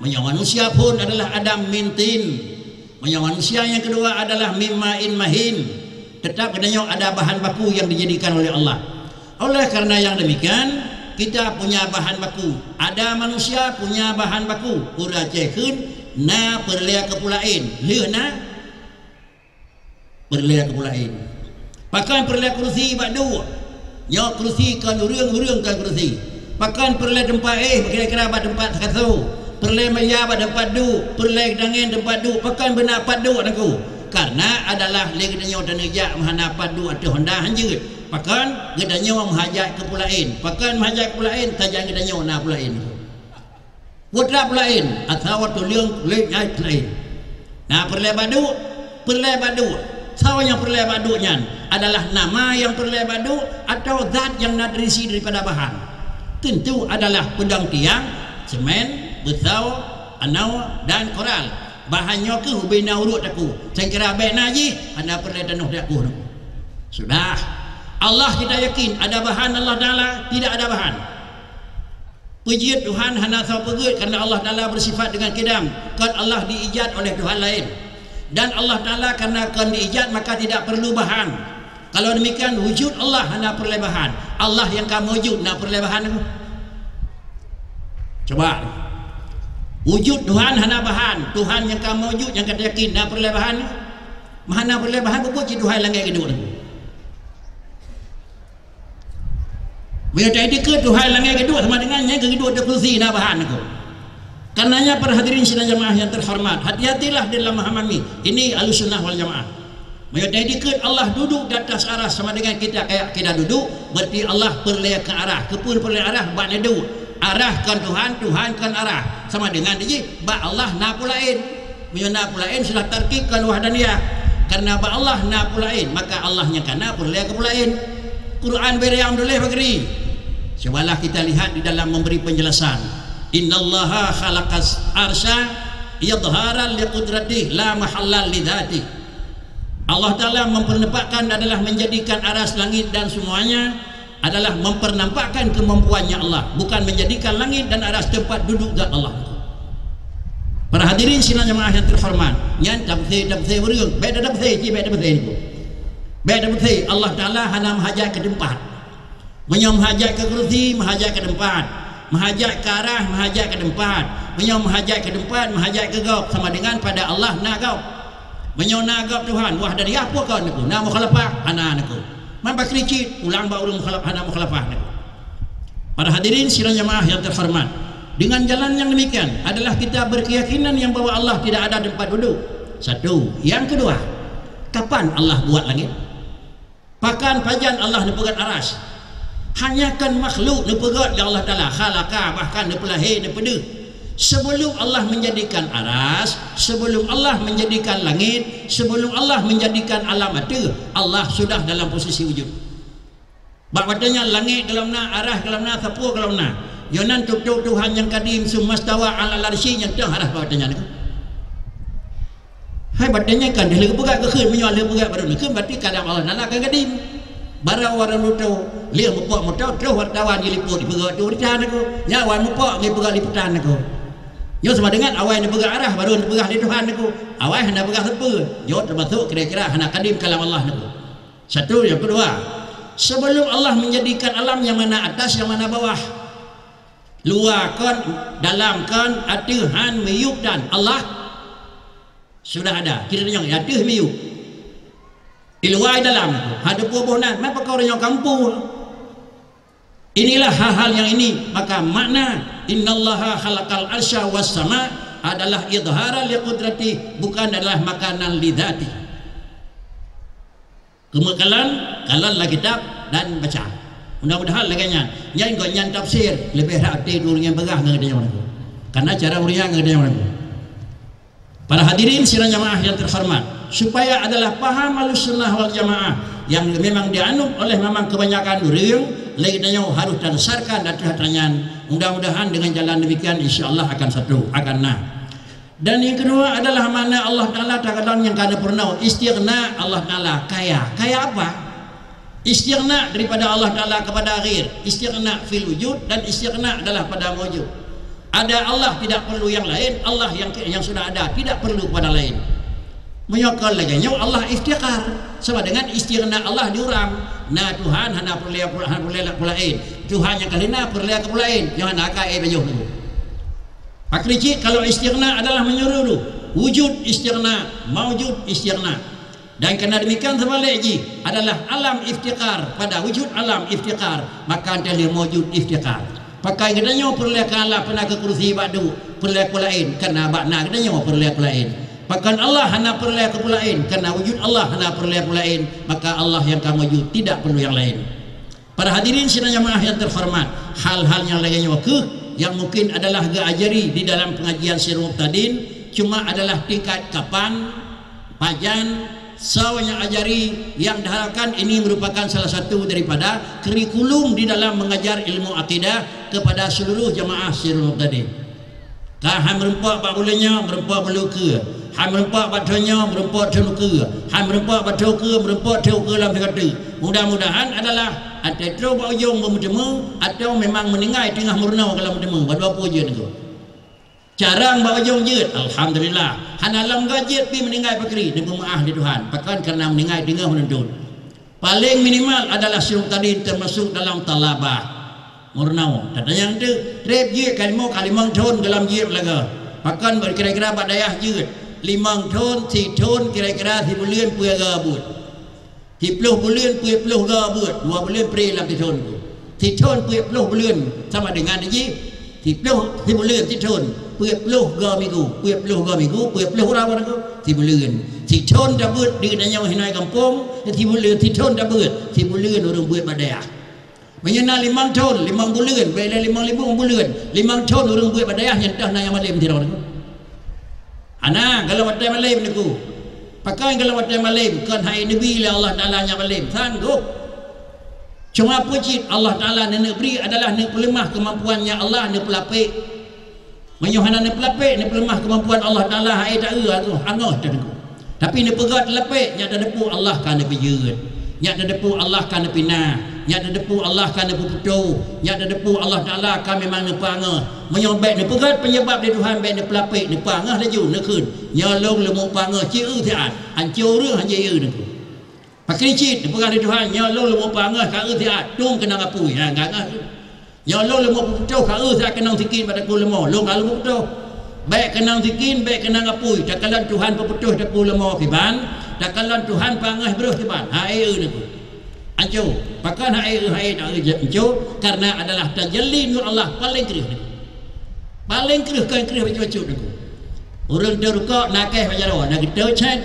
Meunyoe manusia phon adalah Adam min tin. Meunyoe manusia nyang keudua adalah mim ma'in mahin. Tetap geutanyoe ada bahan baku nyang dijadikan oleh Allah. Oleh karena yang demikian, kita punya bahan baku. Ada manusia punya bahan baku. Ureuëng Aceh kheun na peureulée keu peue laén. Lheueh na peureulée keu peue laén. Pakon peureulée keurusi bak duek? Nyoe keurusi kon ureuëng, ureuëng kon keurusi. Pakon peureulée teumpat éh kira-kira bak teumpat sakaso? Peureulée meja bak teumpat duek, peureulée dangén teumpat duek. Pakon beuna pat duek niko? Karena adalah lé geutanyoe taneujak meuhana pat duek ateueh honda hanjeuet. Pakon geutanyoe meuhajat keu peue laén. Pakon meuhajat keu peue laén, tajak geutanyoe na peue laén. Putra peue laén, atawa tuleueng lé nyai peue laén. Na peureulée bak duek, peureulée bak duek. Soe nyang peureulée bak duek nyan adalah nama nyang peureulée bak duek atau zat nyang na teurisi daripada bahan. Tentu adalah peudong tiang, semen, beusoe, anoe, dan koral. Bahan nyoe keuh ubena uruek takue. Sangkira bék na jih, hana peureulée tanoh di takue nyoe. Sudah. Allah kita yakin ada bahan Allah Taala, tidak ada bahan. Peujeuet Tuhan hana soe peugeuet karena Allah Taala bersifat dengan kidam. Kon Allah diijat oleh Tuhan laén. Dan Allah Taala karena kon diijat maka tidak perlu bahan. Kalau demikian wujud Allah hana peureulée bahan. Allah nyang ka maujud na peureulée bahan? Coba. Wujud Tuhan hana bahan. Tuhan nyang ka maujud nyang ka yakin na peureulée bahan? Hana peureulée bahan, peue cit Tuhan langét geuduek nyoe. Meunyoe taiktikeuet Tuhan langét geuduek sama dengan nyang geuduek di kursi na bahan nyoe. Karenanya para hadirin sidang jamaah yang terhormat, hati-hatilah dalam memahami. Ini Ahlussunnah wal Jamaah. Meunyoe taiktikeuet Allah duduk di atas arasy sama dengan kita kayak kita duduk, berarti Allah peureulée keu arasy. Keupeue peureulée arasy? Bak neuduek. Arasy kon Tuhan, Tuhan kon arasy. Sama dengan jih bak Allah na peue laén. Meunyoe na peue laén sudah tarkib kon wahdaniyah. Karena bak Allah na peue laén, maka Allah nyang ka na peureulée keu peue laén. Quran beri yang tuléh bagri. Cobalah kita lihat di dalam memberi penjelasan. Innallaha khalaqas arsya idharan liqudratih la mahallan lidzatih. Allah Taala mempernampakkan adalah menjadikan arasy, langit dan semuanya adalah mempernampakkan kemampuannya Allah, bukan menjadikan langit dan arasy tempat duduk zat Allah. Para hadirin sidang jamaah yang terhormat, nyan tafsir-tafsir ureuëng, bék tafsir, cit bék tafsir niku. Bék tafsir, Allah Taala hana meuhajat keu teumpat. Meunyoe meuhajat keu kursi, meuhajat keu teumpat. Meuhajat keu arasy, meuhajat keu teumpat. Meunyoe meuhajat keu teumpat, meuhajat keu gob, sama dengan pada Allah na gob. Meunyoe na gob Tuhan, wahdaniyah peue kon niku? Na mukhalafah? Hana niku. Man bakri cit, pulang bak ureuëng mukhalaf-, hana mukhalafah niku. Para hadirin sidang jamaah yang terhormat, dengan jalan yang demikian adalah kita berkeyakinan yang bahwa Allah tidak ada tempat duduk. Satu. Yang kedua, kapan Allah buat langit? Pakon pajan Allah neupeugét arasy? Hanya kon makhluk neupeugét lé Allah Taala, khalaqa, bahkan neupeulahé, neupeudeuh. Sebelum Allah menjadikan arasy, sebelum Allah menjadikan langit, sebelum Allah menjadikan alam ateueh, Allah sudah dalam posisi wujud. Bak watée nyan langét gohlom na, arasy gohlom na, sapeue gohlom na. Nyoe nan tôp-tôp Tuhan nyang kadim, tsummastawa 'alal 'arsy, nyang teuh arasy bak watée nyan. Hai, bak watée nyan kan lheueh geupeugah geukheun, meunyoe lheueh peugah baru neukheun, berarti kalam Allah Taala kan kadim. Barô ureuëng muto, lheueh mupok muto, troh wartawan jiliput, jipeugah tu berita niku. Nyan awai mupok, jipeugah liputan niku. Nyoe sama dengan awai neupeugah arasy, baru neupeugah lé Tuhan niku. Awai hana peugah sapeue. Nyoe teumasok kira-kira hana kadim kalam Allah niku. Satu, yang kedua, sebelum Allah menjadikan alam yang mana atas, yang mana bawah, luwa kon, dalam kon, ateueh han, miyueb tan, Allah sudah ada. Kita tanyong, ateueh miyueb. Di luwa dalam, hana peue boh nan, meupeukara nyoe kampung. Inilah hal-hal yang ini, maka makna innallaha khalaqal arsya was sama adalah idharan liqudrati, bukan adalah makanan lidzati. Keumeukalan, kalan lam kitab dan baca. Mudah-mudahan lagée nyan. Nyan gobnyan tafsir, leubeh rhot até ureuëng nyang peugah ngon geutanyoe nyoe. Karena cara ureuëng nyang ngon geutanyoe nyoe. Para hadirin sidang jamaah yang terhormat, supaya adalah paham Ahlussunnah wal Jamaah yang memang dianut oleh memang kebanyakan ureuëng, lé geutanyoe harus tadasarkan ateueh atra nyan. Mudah-mudahan dengan jalan demikian, insya Allah akan satu, akan na. Dan yang kedua adalah makna Allah Taala takalon nyang ka neupeurunoe, istighna Allah Taala kaya. Kaya apa? Istighna daripada Allah Taala kepada ghair, istighna fil wujud dan istighna adalah pada maujud. Ada Allah tidak perlu yang lain, Allah yang yang sudah ada tidak perlu kepada lain. Meunyoe kon lagée nyoe Allah iftiqar, sama dengan istighna Allah di ureuëng. Na Tuhan hana peureulée hana peureulée peue laén. Tuhan nyang ka lheueh na peureulée keu peue laén, nyoe hana ka éh bajoh nyoe. Pakri cit kalau istighna adalah meunyeluruh, wujud istighna, maujud istighna. Dan karena demikian sebaliknya adalah alam iftiqar pada wujud alam iftiqar, maka adalah maujud iftiqar. Pakon geutanyoe peureulée keu alam peue na keu kursi bak duek, peureulée peue laén, karena bak na geutanyoe peureulée peue laén. Pakon Allah hana peureulée keu peue laén, karena wujud Allah hana peureulée peue laén, maka Allah nyang ka mewujud, tidak perlu nyang laén. Para hadirin sidang jamaah nyang terhormat, hal-hal nyang lagée nyoe kheueh nyang mungkin adalah geuajari di dalam pengajian Sirul Mubtadin, cuma adalah tingkat kapan, pajan, soe nyang ajari, nyang diharapkan ini merupakan salah satu daripada kurikulum di dalam mengajar ilmu akidah kepada seluruh jamaah Sirul Mubtadin. Ka hai meureumpok bak buleuen nyoe, meureumpok buleuen keue. Hai meureumpok bak thon nyoe, meureumpok thon keue. Hai meureumpok bak thon keue, meureumpok thon keue lam sigoe teuk. Mudah-mudahan adalah até troh bak ujong beumeuteumé, atawa memang meuninggai teungoh meurunoe ka lam meuteumé, bak dua pue jeuet nyoe. Carang bak ujong jeuet, alhamdulillah. Hana lom goe jeuet pih meuninggai pakri, neupeumeuáh lé Tuhan. Pakon, karena meuninggai teungoh meununtut. Paléng minimal adalah Sirul Mubtadin termasuk dalam thalabah. Meurunoe. Tatanyong teuk, treb jeuet ka limo, ka limong thon geulam jeuet meulaga. Pakon, kira-kira bak dayah jeuet limong thon, sithon kira-kira sibuleuen peuet goe buet. Siploh buleuen peuet ploh goe buet, dua buleuen pre lam sithon tu. Sithon peuet ploh buleuen sama dengan jih siploh, sibuleuen sithon peuet ploh goe minggu, peuet ploh goe minggu, peuet ploh uroe minggu, sibuleuen. Sithon tabeuet di geutanyoe hinoe gampông, sibuleuen sithon tabeuet, sibuleuen ureuëng beuet bak dayah. Meunyoe na limong thon, limong buleuen, bèk lé limong, limong buleuen, limong thon ureuëng beuet bak dayah nyan toh na nyang malém sidroe. Hana, golom watèe malém Teungku. Pakon golom watèe malém, kon hai neubi lé Allah Taala nyang malém, sanggob. Cuma peue cit Allah Taala neuneuk bri adalah neupeuleumah keumampuan nyang Allah neupeulapék. Meunyoe hana neupeulapék, neupeuleumah keumampuan Allah Taala, hai taeu angoh, angoh Teungku. Tapi neupeugah teulapék, nyak tateupeue Allah ka neupeujeuet. Nyak tateupeue Allah ka neupinah. Nyak tateupeue Allah ka neupeuputôh. Nyak tateupeue Allah Taala ka memang neupeuangoh. Meunyoe bèk neupeugah peunyeubab lé Tuhan, bèk neupeulapék, neupeuangoh laju, neukheun, "Nyoe lôn leumo peuangoh, ci eu siat." Ancô ureuëng hana eu Teungku. Pakri cit, neupeugah lé Tuhan, "Nyoe lôn leumo peuangoh, ka eu siat, tueng keunong apui." Ha, ka angoh. "Nyoe lôn leumo peuputôh, ka eu siat keunong sikin bak takue leumo." Lôn ka leumo putôh. Bèk keunong sikin, bèk keunong apui. Takalon Tuhan peuputôh takue leumo kiban, takalon Tuhan peuangoh brôh kiban. Ha, eu Teungku. Ancô, pakon hai, hai, hai, ancô, karena adalah tajalli nur Allah paléng kreueh. Paléng kreueh, kon kreueh bacut-bacut Teungku. Ureuëng teu rukok na kèh bak jaroe, na geuteucet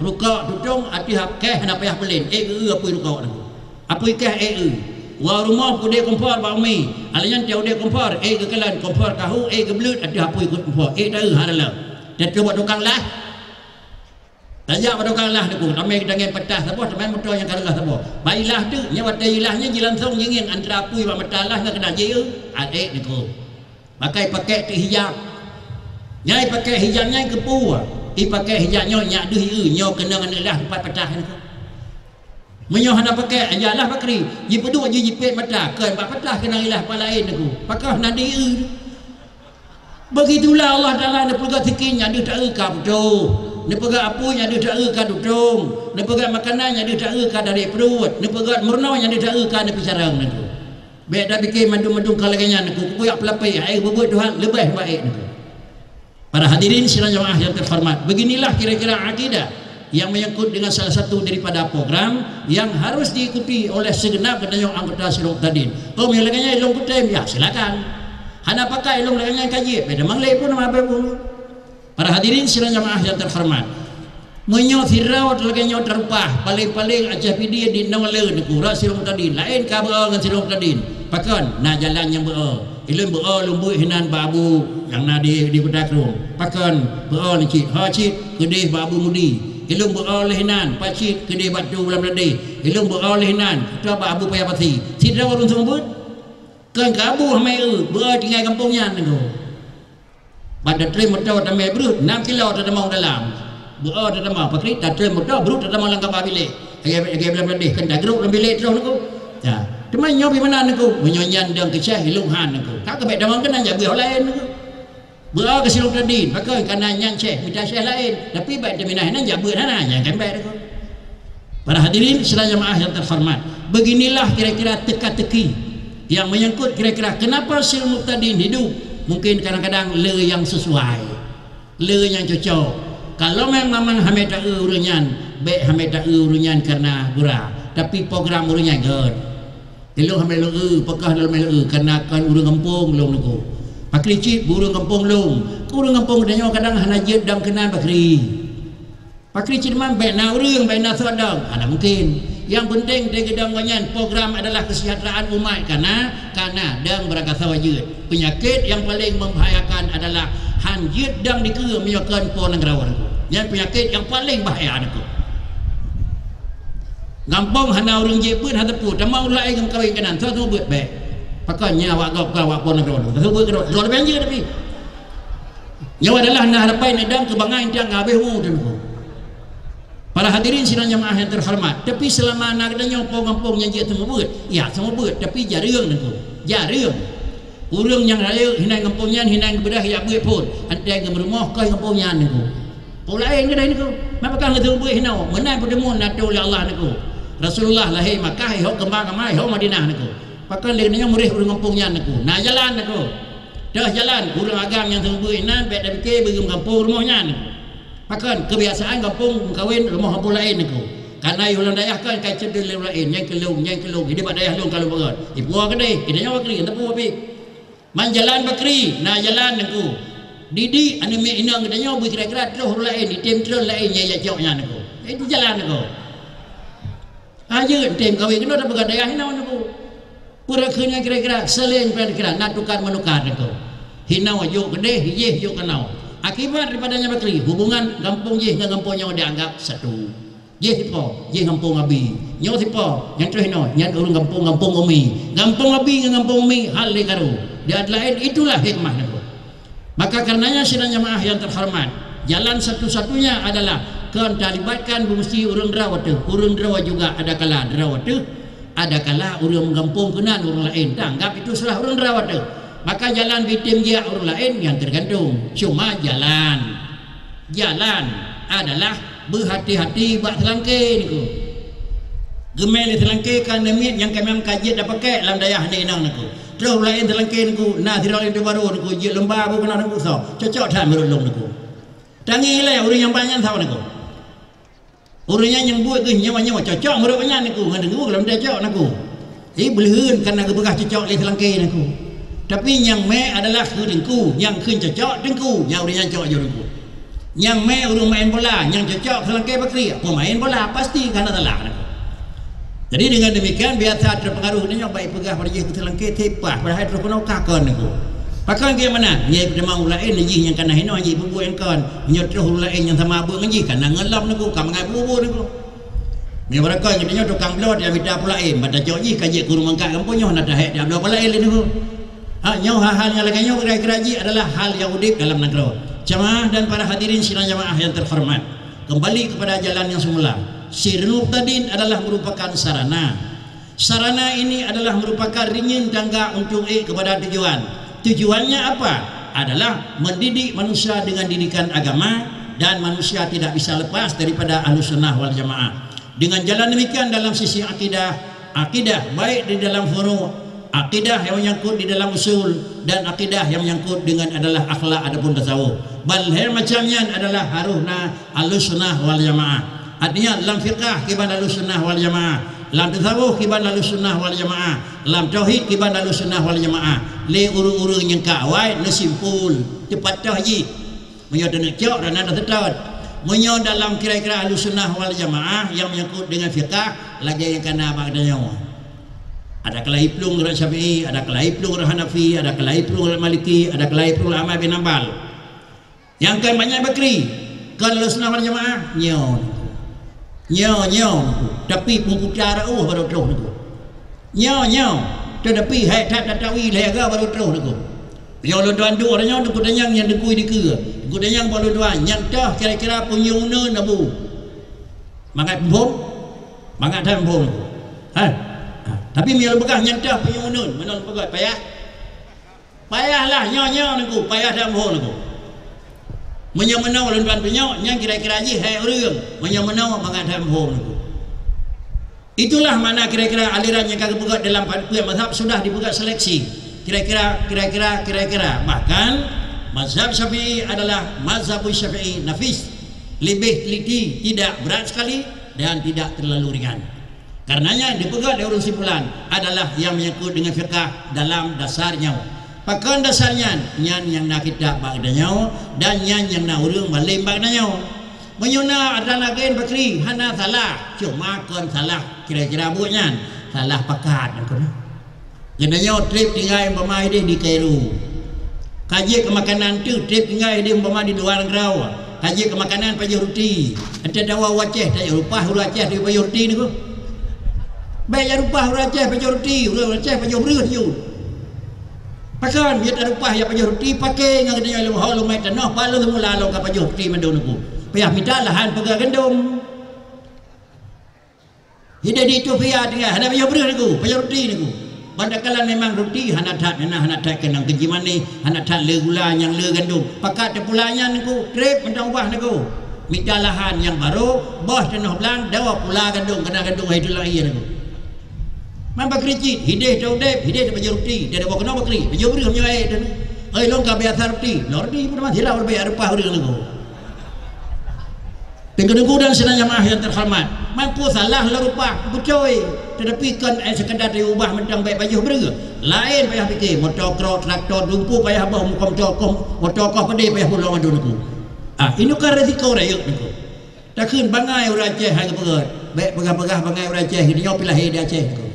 rukok tutong ateueh kèh hana payah peulén, ék geu apui rukok Teungku. Apui kèh ék eu. Woe rumoh udép kompor bak umi, alah nyan teuh udép kompor, ék geukalon kompor kahu, ék geubleuet ateueh apui kompor, ék taeu hana lom. Teuh bak tukang lah. Tajak bak tukang lah Teungku, tamé geutangieng patah saboh, tamé moto nyang ka reuloh saboh. Bak ilah teuk, nyan watèe ilah nyan jilangsong jingieng antara apui bak mata lah ngon keunan ji eu, até Teungku. Pakai pakèk teuk hijab. Nyan ipakèk hijab nyan keupeue? Ipakèk hijab nyoe nyak deuh ieu, nyoe keunong aneuk ilah teumpat patah Teungku. Meunyoe hana pakèk, ya lah pakri, jipeuduek jih jipét mata, kon bak patah keunong ilah pat laén Teungku. Pakon hana di eu. Begitulah Allah Taala neupeugah sikin nyan deuh taeu ka putôh, neupeugah apui nyan deuh taeu ka tutong, neupeugah makanan nyan deuh taeu ka dari pruet, neupeugah meurunoe nyan deuh taeu ka neupeucarông Teungku. Bèk tapike mandum-mandum ka lagèe nyan Teungku, keupeue jak peulapék, hai beubuet Tuhan leubeh baék Teungku. Para hadirin sidang jamaah yang terhormat, beginilah kira-kira akidah yang menyangkut dengan salah satu daripada program yang harus diikuti oleh segenap geutanyoe anggota Sirul Mubtadin. Oh, meunyoe lagèe nyan lôn kutem, ya silakan. Hana pakai lôn lagèe nyan ka jeuet, beda manglé pun nama abang pun. Para hadirin sidang jamaah yang terhormat, meunyoe sidroe lagèe nyoe teurupah, paléng-paléng Aceh Pidie di noe le Teungku, rot Sirul Mubtadin, laén ka beuo ngon Sirul Mubtadin. Pakon na jalan nyang beuo? Ilôn beuo lôn beuet hinan bak abu nyang na di, di Kuta Krueng. Pakon beuo nyan cit? Ho cit, keudeh bak Abu Mudi. Ilôn beuo lé hinan, pat cit, keudeh bak Tu Bulan Meudeh. Ilôn beuo lé hinan, kutoe bak Abu Paya Pasi. Sidroe ureueng seumeubeuet. Kon keu abu hana eu, beuo tinggai gampông nyan Teungku. Ban tatrém moto tamé breuh, nam kilo tatamong dalam. Beuo tatamong, pakri tatrém moto breuh tatamong lam kaba bilék. Lagèe, lagèe Bulan Meudeh, kon tagrôp lam bilék troh Teungku. Ya. Teuma nyoe pih meunan Teungku, meunyoe nyan dong keu syèh, ilôn han Teungku. Ka keu bèk tamong keunan jak beuet laén Teungku. Beuo keu Sirul Mubtadin, pakon kana nyan syèh, mita syèh laén. Tapi bèk taminah nyan jak beuet hana, nyan kan bèk Teungku. Para hadirin sidang jamaah yang terhormat, beginilah kira-kira teka-teki yang menyangkut kira-kira kenapa Sirul Mubtadin hidup. Mungkin kadang-kadang le nyang sesuai, le nyang cocok. Kalau memang hana taeu ureueng nyan, bèk hana taeu ureueng nyan karena gura, tapi program ureueng nyan göt. Ilôn hana lôn eu, pakon lôn hana lôn eu, karena kon ureueng gampông lôn Teungku. Pakri cit ureueng gampông lôn. Ureueng gampông tanyoe kadang hana jeuet dong keunan pakri. Pakri cit man, bèk na ureueng, bèk na soe dong. Hana mungkin. Nyang penting di geudong gobnyan program adalah kesejahteraan umat, kana, kana dong beurangkasoe jeuet. Peunyakét nyang paleng membahayakan adalah han jeuet dong dikeue meunyoe kon po nanggroe nanggroe. Nyan peunyakét nyang paleng bahaya nanggroe. Gampông hana ureueng jeuet peuet hana teupeu, tamong ureueng laén geumeukawen keunan, soe seumeubeuet bèk. Pakon nyan awak gob ka awak po nanggroe. Soe seumeubeuet keudroe, droe leubeh jeuet tapi. Nyoe adalah na harapan neudong keubangai tiang habéh umu teungku. Para hadirin sidang jamaah yang terhormat, tapi selama na geutanyoe po gampông nyang jeuet seumeubeuet, ya seumeubeuet, tapi jareueng teungku. Jareueng. Ureueng nyang rayeuk hinan gampông nyan hinan geubeudôh jak beuet phon, antai geumeurumoh keu gampông nyan teungku. Po laén keudeh teungku. Meupakat geuseumeubeuet hinoe, meunan peuteumon na tho lé Allah teungku. Rasulullah lahé Makkah, ihok keumang kama, ihok Madinah teungku. Pakon lé nyoe murih ureueng gampông nyan teungku. Na jalan teungku. Teuh jalan, ureueng agam nyang seumeubeuet inan bèk tapike beugeum gampông rumoh nyan. Pakon keubiasaan gampông meukawen rumoh gampông laén teungku. Kana yoh lam dayah kan ka cedul lé ureueng laén, nyan keu lôn, nyan keu lôn. Jadi bak dayah lôn ka lôn peugah. Ipuwoe keudeh, kita nyoe bakri, entah peue pih. Man jalan bakri, na jalan teungku. Didik aneuk miet inong geutanyoe beu kira-kira troh ureueng laén, item troh laén nyang jak cok nyan teungku. Itu jalan teungku. Ajeut tem kawé keunoe tapeugah dayah hinoe teungku. Peue kheun nyan kira-kira, seuleuen peue kira na tukar meunukar teungku. Hinoe jok keudeh, jih jok keunoe. Akibat daripada nyan bakri, hubungan gampông jih ngon gampông nyoe dianggap satu. Jih sipo, jih gampông abi. Nyoe sipo, nyan troh hinoe, nyan ureueng gampông, gampông umi. Gampông abi ngon gampông umi hal lé karu. Di adat laén itulah hikmah teungku. Maka karenanya sidang jamaah yang terhormat, jalan satu-satunya adalah kon talibatkan meusti ureueng droe teuh. Ureueng droe juga adakala droe teuh, adakala ureueng gampông keunan ureueng laén. Tanggap itu salah ureueng droe teuh. Maka jalan bitem giak ureueng laén nyang tergantung. Cuma jalan, jalan adalah beuhati-hati bak seulangké teungku. Geumé lé seulangké ka neumit nyang ka memang ka jeuet tapakèk lam dayah nyoe inong teungku. Troh laén seulangké teungku, na sidroe linto barô teungku, jeuet lôn ba bu keunan teungku soe. Cocok that meunurot lôn teungku. Tangieng ilèe ureueng nyang ba nyan soe teungku. Ureueng nyan nyang buet geuh nyoe-nyoe cocok meunurot nyan teungku, ngon teungku lom tacok teungku. Jadi beuleuheun kana geupeugah cocok lé seulangké teungku. Tapi nyang mé adalah keu teungku, nyang kheun cocok teungku, nyang ureueng nyan cok jok teungku. Nyang mé ureueng maén bola, nyang cocok seulangké bakri, pemain bola, pasti ka na salah. Jadi dengan demikian biasa terpengaruh nyoe baik peugah pada jih keu seulangké tepah, padahai troh keunoe ka kon teungku. Pakon keu meunan, nyang peutamong ureueng laén jih nyang kana hinoe jih peubuet nyang kon. Nyoe troh ureueng laén nyang sama buet ngon jih kana ngon lom teungku, ka mangat bubu teungku. Meunyoe barangkapeue geutanyoe tukang bloe, dia mita pula, eh, ban tacok jih ka jeuet keu ureueng mangkat gampông nyoe, na tahek dia bloe pula, eh, lé nyoe. Ha, nyoe hal-hal nyang lagèe nyoe kira-kira jih adalah hal nyang udép dalam nanggroe. Jamaah dan para hadirin sidang jamaah yang terhormat. Kembali kepada jalan yang semula. Sirul Mubtadin adalah merupakan sarana. Sarana ini adalah merupakan rinyeun tangga untuk ék kepada tujuan. Tujuannya apa? Adalah mendidik manusia dengan didikan agama, dan manusia tidak bisa lepas daripada Ahlussunnah wal Jamaah. Dengan jalan demikian dalam sisi akidah, akidah baik di dalam furu', akidah yang menyangkut di dalam usul, dan akidah yang menyangkut dengan adalah akhlak ataupun tasawuf. Ban lhèe macam nyan adalah harôh na Ahlussunnah wal Jamaah. Artinya lam fiqah kiban Ahlussunnah wal Jamaah, lam tasawuf kiban Ahlussunnah wal Jamaah, lam tauhid kiban Ahlussunnah wal Jamaah. Lé ureueng-ureueng nyang ka awai neusimpul, teupatah jih. Meunyoe taneuk cok, dan na teutot. Meunyoe dalam kira-kira Ahlussunnah wal Jamaah nyang menyangkut dengan fiqah, lagèe nyang kana bak geutanyoe. Ada keulai plueng rot Syafi'i, ada keulai plueng rot Hanafi, ada keulai plueng rot Maliki, ada keulai plueng rot Ahmad bin Hambal. Nyang kon banyak bakri, kon Ahlussunnah wal Jamaah, nyoe. Nyoe, nyoe, tapi peuputa reuôh baru troh teungku. Nyoe, nyoe, tetapi hai that tatawi lhèe ga baru troh teungku. Nyoe lôn tuan duek nyoe teungku tanyong nyang teungku dikeue. Teungku tanyong bak lôn tuan, nyan toh kira-kira punyueng uneun abu. Mangat phom? Mangat that phom teungku. Ha? Ha, tapi meunyoe lôn peugah nyan toh punyueng uneun, meunan lôn peugah payah. Payah lah nyoe-nyoe teungku, payah that phom teungku. Meunyoe meunoe lôn tuan tunyok, nyan kira-kira jih hai ureueng. Meunyoe meunoe mangat that phom teungku. Itulah makna kira-kira aliran nyang ka geupeugah dalam peuet mazhab sudah dipeugah seleksi. Kira-kira, kira-kira, kira-kira. Bahkan mazhab Syafi'i adalah mazhab Syafi'i nafis, lebih teliti, tidak berat sekali dan tidak terlalu ringan. Karenanya dipeugah lé ureueng simpulan adalah nyang menyangkut dengan fiqah dalam dasar nyoe. Pakon dasar nyan? Nyan nyang na kitab bak geutanyoe dan nyan nyang na ureueng malém bak geutanyoe. Meunyoe na atra agen bakri, hana salah, cuma kon salah kira-kira buet nyan, salah pakat nyan kon. Geutanyoe trép tinggai umpama ideh di Kairo. Ka jeuet keu makanan teuk, trép tinggai ideh umpama di luwa nanggroe. Ka jeuet keu makanan pajoh ruti. Ata tawa u Aceh, tajak rupah ureueng Aceh di pajoh ruti niko. Bèk jak rupah ureueng Aceh pajoh ruti, ureueng Aceh pajoh breuh jeuet. Pakon, biet rupah jak pajoh ruti, paké ngon geutanyoe lom ho lom mai tanoh, palu mula lom ka pajoh ruti mandum niko. Payah mita lahan peugah gandom. Hideh di Ethiopia tinggai, hana pajoh breuh niko, pajoh ruti niko. Ban takalon memang ruti hana that, hana, hana that keunong keujih manéh, hana that le gula nyang le gandom. Pakat teupula nyan niko, trép mantong ubah niko. Mita lahan nyang barô, boh tanoh blang, dawa pula gandom, keunong gandom hai tulang ie niko. Man bakri cit, hideh teu udép, hideh teu pajoh ruti, teu boh keunoe bakri, pajoh breuh meunyoe ai teu. Oi, lôn ka biasa ruti, lôn ruti pun masih lau leubeh rupah ureueng niko. Teungku-teungku dan sidang jamaah yang terhormat, man peue salah lôn rupah, beutôi, tetapi kon ai sekadar diubah mantong bèk pajoh breuh. Laén payah pike, moto krok, traktor, dumpeue payah boh, moto koh, moto koh padé payah pulang mandum niko. Ah, inoe kan resiko rayeuk niko. Takheun bangai ureueng Aceh hai geupeugah, bèk peugah-peugah bangai ureueng Aceh, geutanyoe pih lahé di Aceh niko.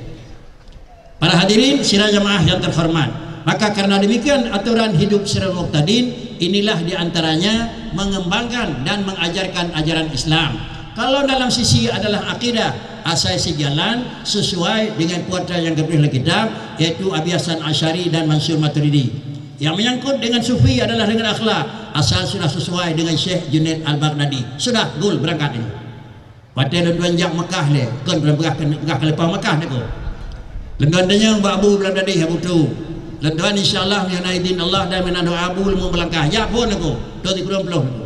Para hadirin sidang jamaah yang terhormat, maka karena demikian aturan hidup Siratul Muhtadin inilah di antaranya mengembangkan dan mengajarkan ajaran Islam. Kalau dalam sisi adalah akidah, asai sijalan sesuai dengan peue nyang geubri lé kitab, yaitu Abi Hasan Asy'ari dan Mansur Maturidi. Yang menyangkut dengan sufi adalah dengan akhlak, asal sudah sesuai dengan Syekh Junaid Al-Baghdadi. Sudah, gol, berangkat ini. Watèe lôn tuan jak Mekah lé, kon lôn peugah keu, peugah keu leupah Mekah niko. Lôn tuan tanyong bak Abu Baghdadi, Abu Tu. Lôn tuan insya Allah, meunyoe na idin Allah dan meunan doa Abu, lôn meulangkah. Jak phôn niko, dua ribu dua puluh niko.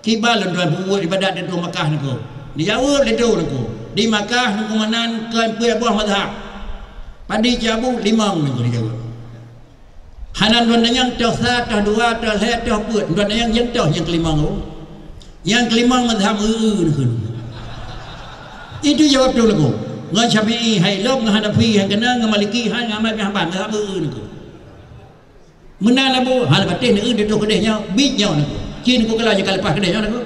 Kiban lôn tuan peubuet ibadat di Mekah niko. Dijaweueb lé tu niko. Di Mekah niko meunan kon peuet boh mazhab. Padum cit Abu, limong niko dijaweueb. Hana lôn tanyong toh sa, toh dua, toh lhèe, toh peuet. Lôn tanyong nyang toh nyang keulimong. Nyang keulimong mazhab eu-eu niko. Itu jaweueb tu niko. Ngon Syafi'i hai lom, ngon Hanafi hai keunong, ngon Maliki hai, ngon Ahmad bin Hanbal mazhab eu-eu niko. Meunan Abu, hana patéh neu-eu di troh keudeh nyoe, biet nyoe niko. Ci niko keu lôn nyang ka leupah keudeh nyoe niko.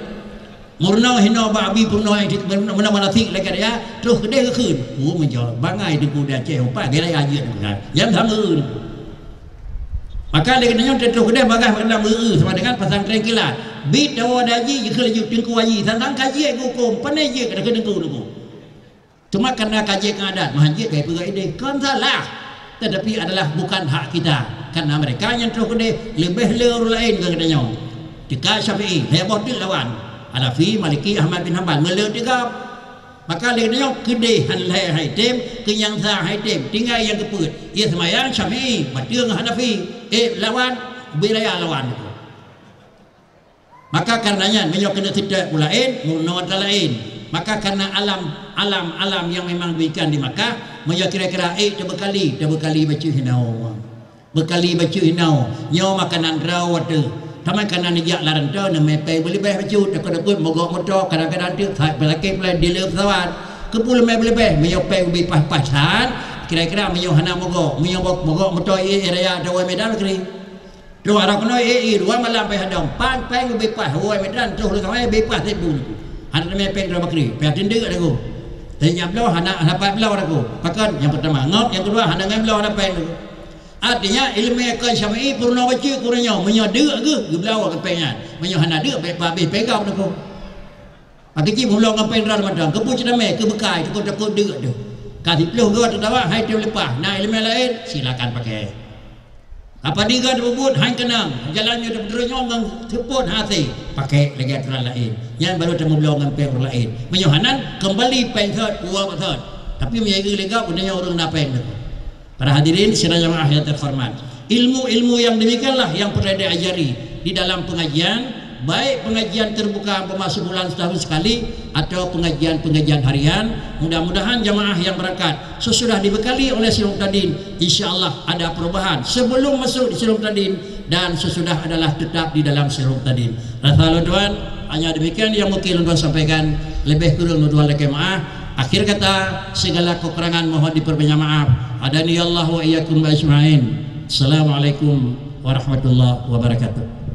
Meurunoe hinoe bak Abi peurunoe, meunan manasik lagèe raya, troh keudeh geukheun. Oh, meujaweueb, bangai teungku di Aceh, upat gaya jeuet niko. Nyang sama niko. Maka lé geutanyoe troh keudeh bagaih meurunoe eu-eu sama dengan pesantren kilat. Biet dawa di haji, jikheun laju teungku haji, sang-sang ka jeuet geuhukôm, pane jeuet keu teungku niko. Teuma kareuna ka jeuet keu adat, meuhan jeuet keu peugah idéh, kon salah. Tetapi adalah bukan hak kita. Kareuna mereka nyang troh keudeh leubeh le ureueng laén ngon geutanyoe. Teuka Syafi'i, lhèe boh teuk lawan. Hanafi, Maliki, Ahmad bin Hanbal, meuleuet teugab. Maka lé geutanyoe keudeh han lhèe hai tem, keu nyang sa hai tem, tinggai nyang keupeuet. Ie seumayang Syafi'i, bateue ngon Hanafi, eh, lawan, ubé raya lawan. Maka kareuna nyan, meunyoe keuneuk seutôt peue laén, meurunoe atra laén. Maka kareuna alam, alam, alam nyang memang demikian di Makkah, meunyoe kira-kira ék teubeukali, teubeukali bacut hinoe. Beukali bacut hinoe, nyoe makanan droe watèe. Teuma kareuna neujak lam rantô, neumè péng beuleubeh bacut, takot-takot mogok moto, kadang-kadang teuk sakét peulai dilèe peusawat. Keupeue leumè beuleubeh, meunyoe péng ubé paih-paih that, kira-kira meunyoe hana mogok, meunyoe mogok moto ié raya atawa Medan keuring. Troh arah keunoe, eh, eh, dua malam payah dong. Pan péng ubé paih, woe Medan, troh leukawe ubé paih sép bu niko. Hana teumè péng droe bakri, payah teundeuk lagoe. Teunyab bloe hana, hana pat bloe lagoe. Pakon, nyang peurtama, ngop, nyang keudua, hana ngon bloe hana péng lagoe. Artinya, ileumèe kon Syafi'i peurunoe bacut keu ureueng nyoe, meunyoe deuk geuh, geubloe keu péng nyan. Meunyoe hana deuk, bèk pabéh péng gob lagoe. Pakri cit meubloe ngon péng droe mantong, keupeue cit tamè, keu beukai, takot-takot deuk teuh. Ka siplôh goe teudawa, hai tem leupah, na ileumèe laén, silakan pakai. Apa diga teupeubuet, han keunong, jalan nyoe teupeutrok nyoe ngon seupôt hase, pakai lagèe atra laén. Nyan barô tameubloe ngon péng ureueng laén. Meunyoe hana, keumbali péng sot, uwa bak sot. Tapi meunyoe lé gob, udah nyoe ureueng na péng teuh. Para hadirin sidang jamaah yang terhormat, ilmu-ilmu yang demikianlah yang pernah diajari di dalam pengajian, baik pengajian terbuka umpama sebulan setahun sekali atau pengajian-pengajian harian. Mudah-mudahan jamaah yang berangkat sesudah dibekali oleh Siratul Muhtadin, insya Allah ada perubahan sebelum masuk di Siratul Muhtadin dan sesudah adalah tetap di dalam Siratul Muhtadin. Rasa lôn tuan, hanya demikian yang mungkin lôn tuan sampaikan. Lebih kurang lôn tuan lakèe maaf. Akhir kata, segala kekurangan mohon diperbanyak maaf. Hadani Allah wa iyyakum ajma'in. Assalamualaikum warahmatullahi wabarakatuh.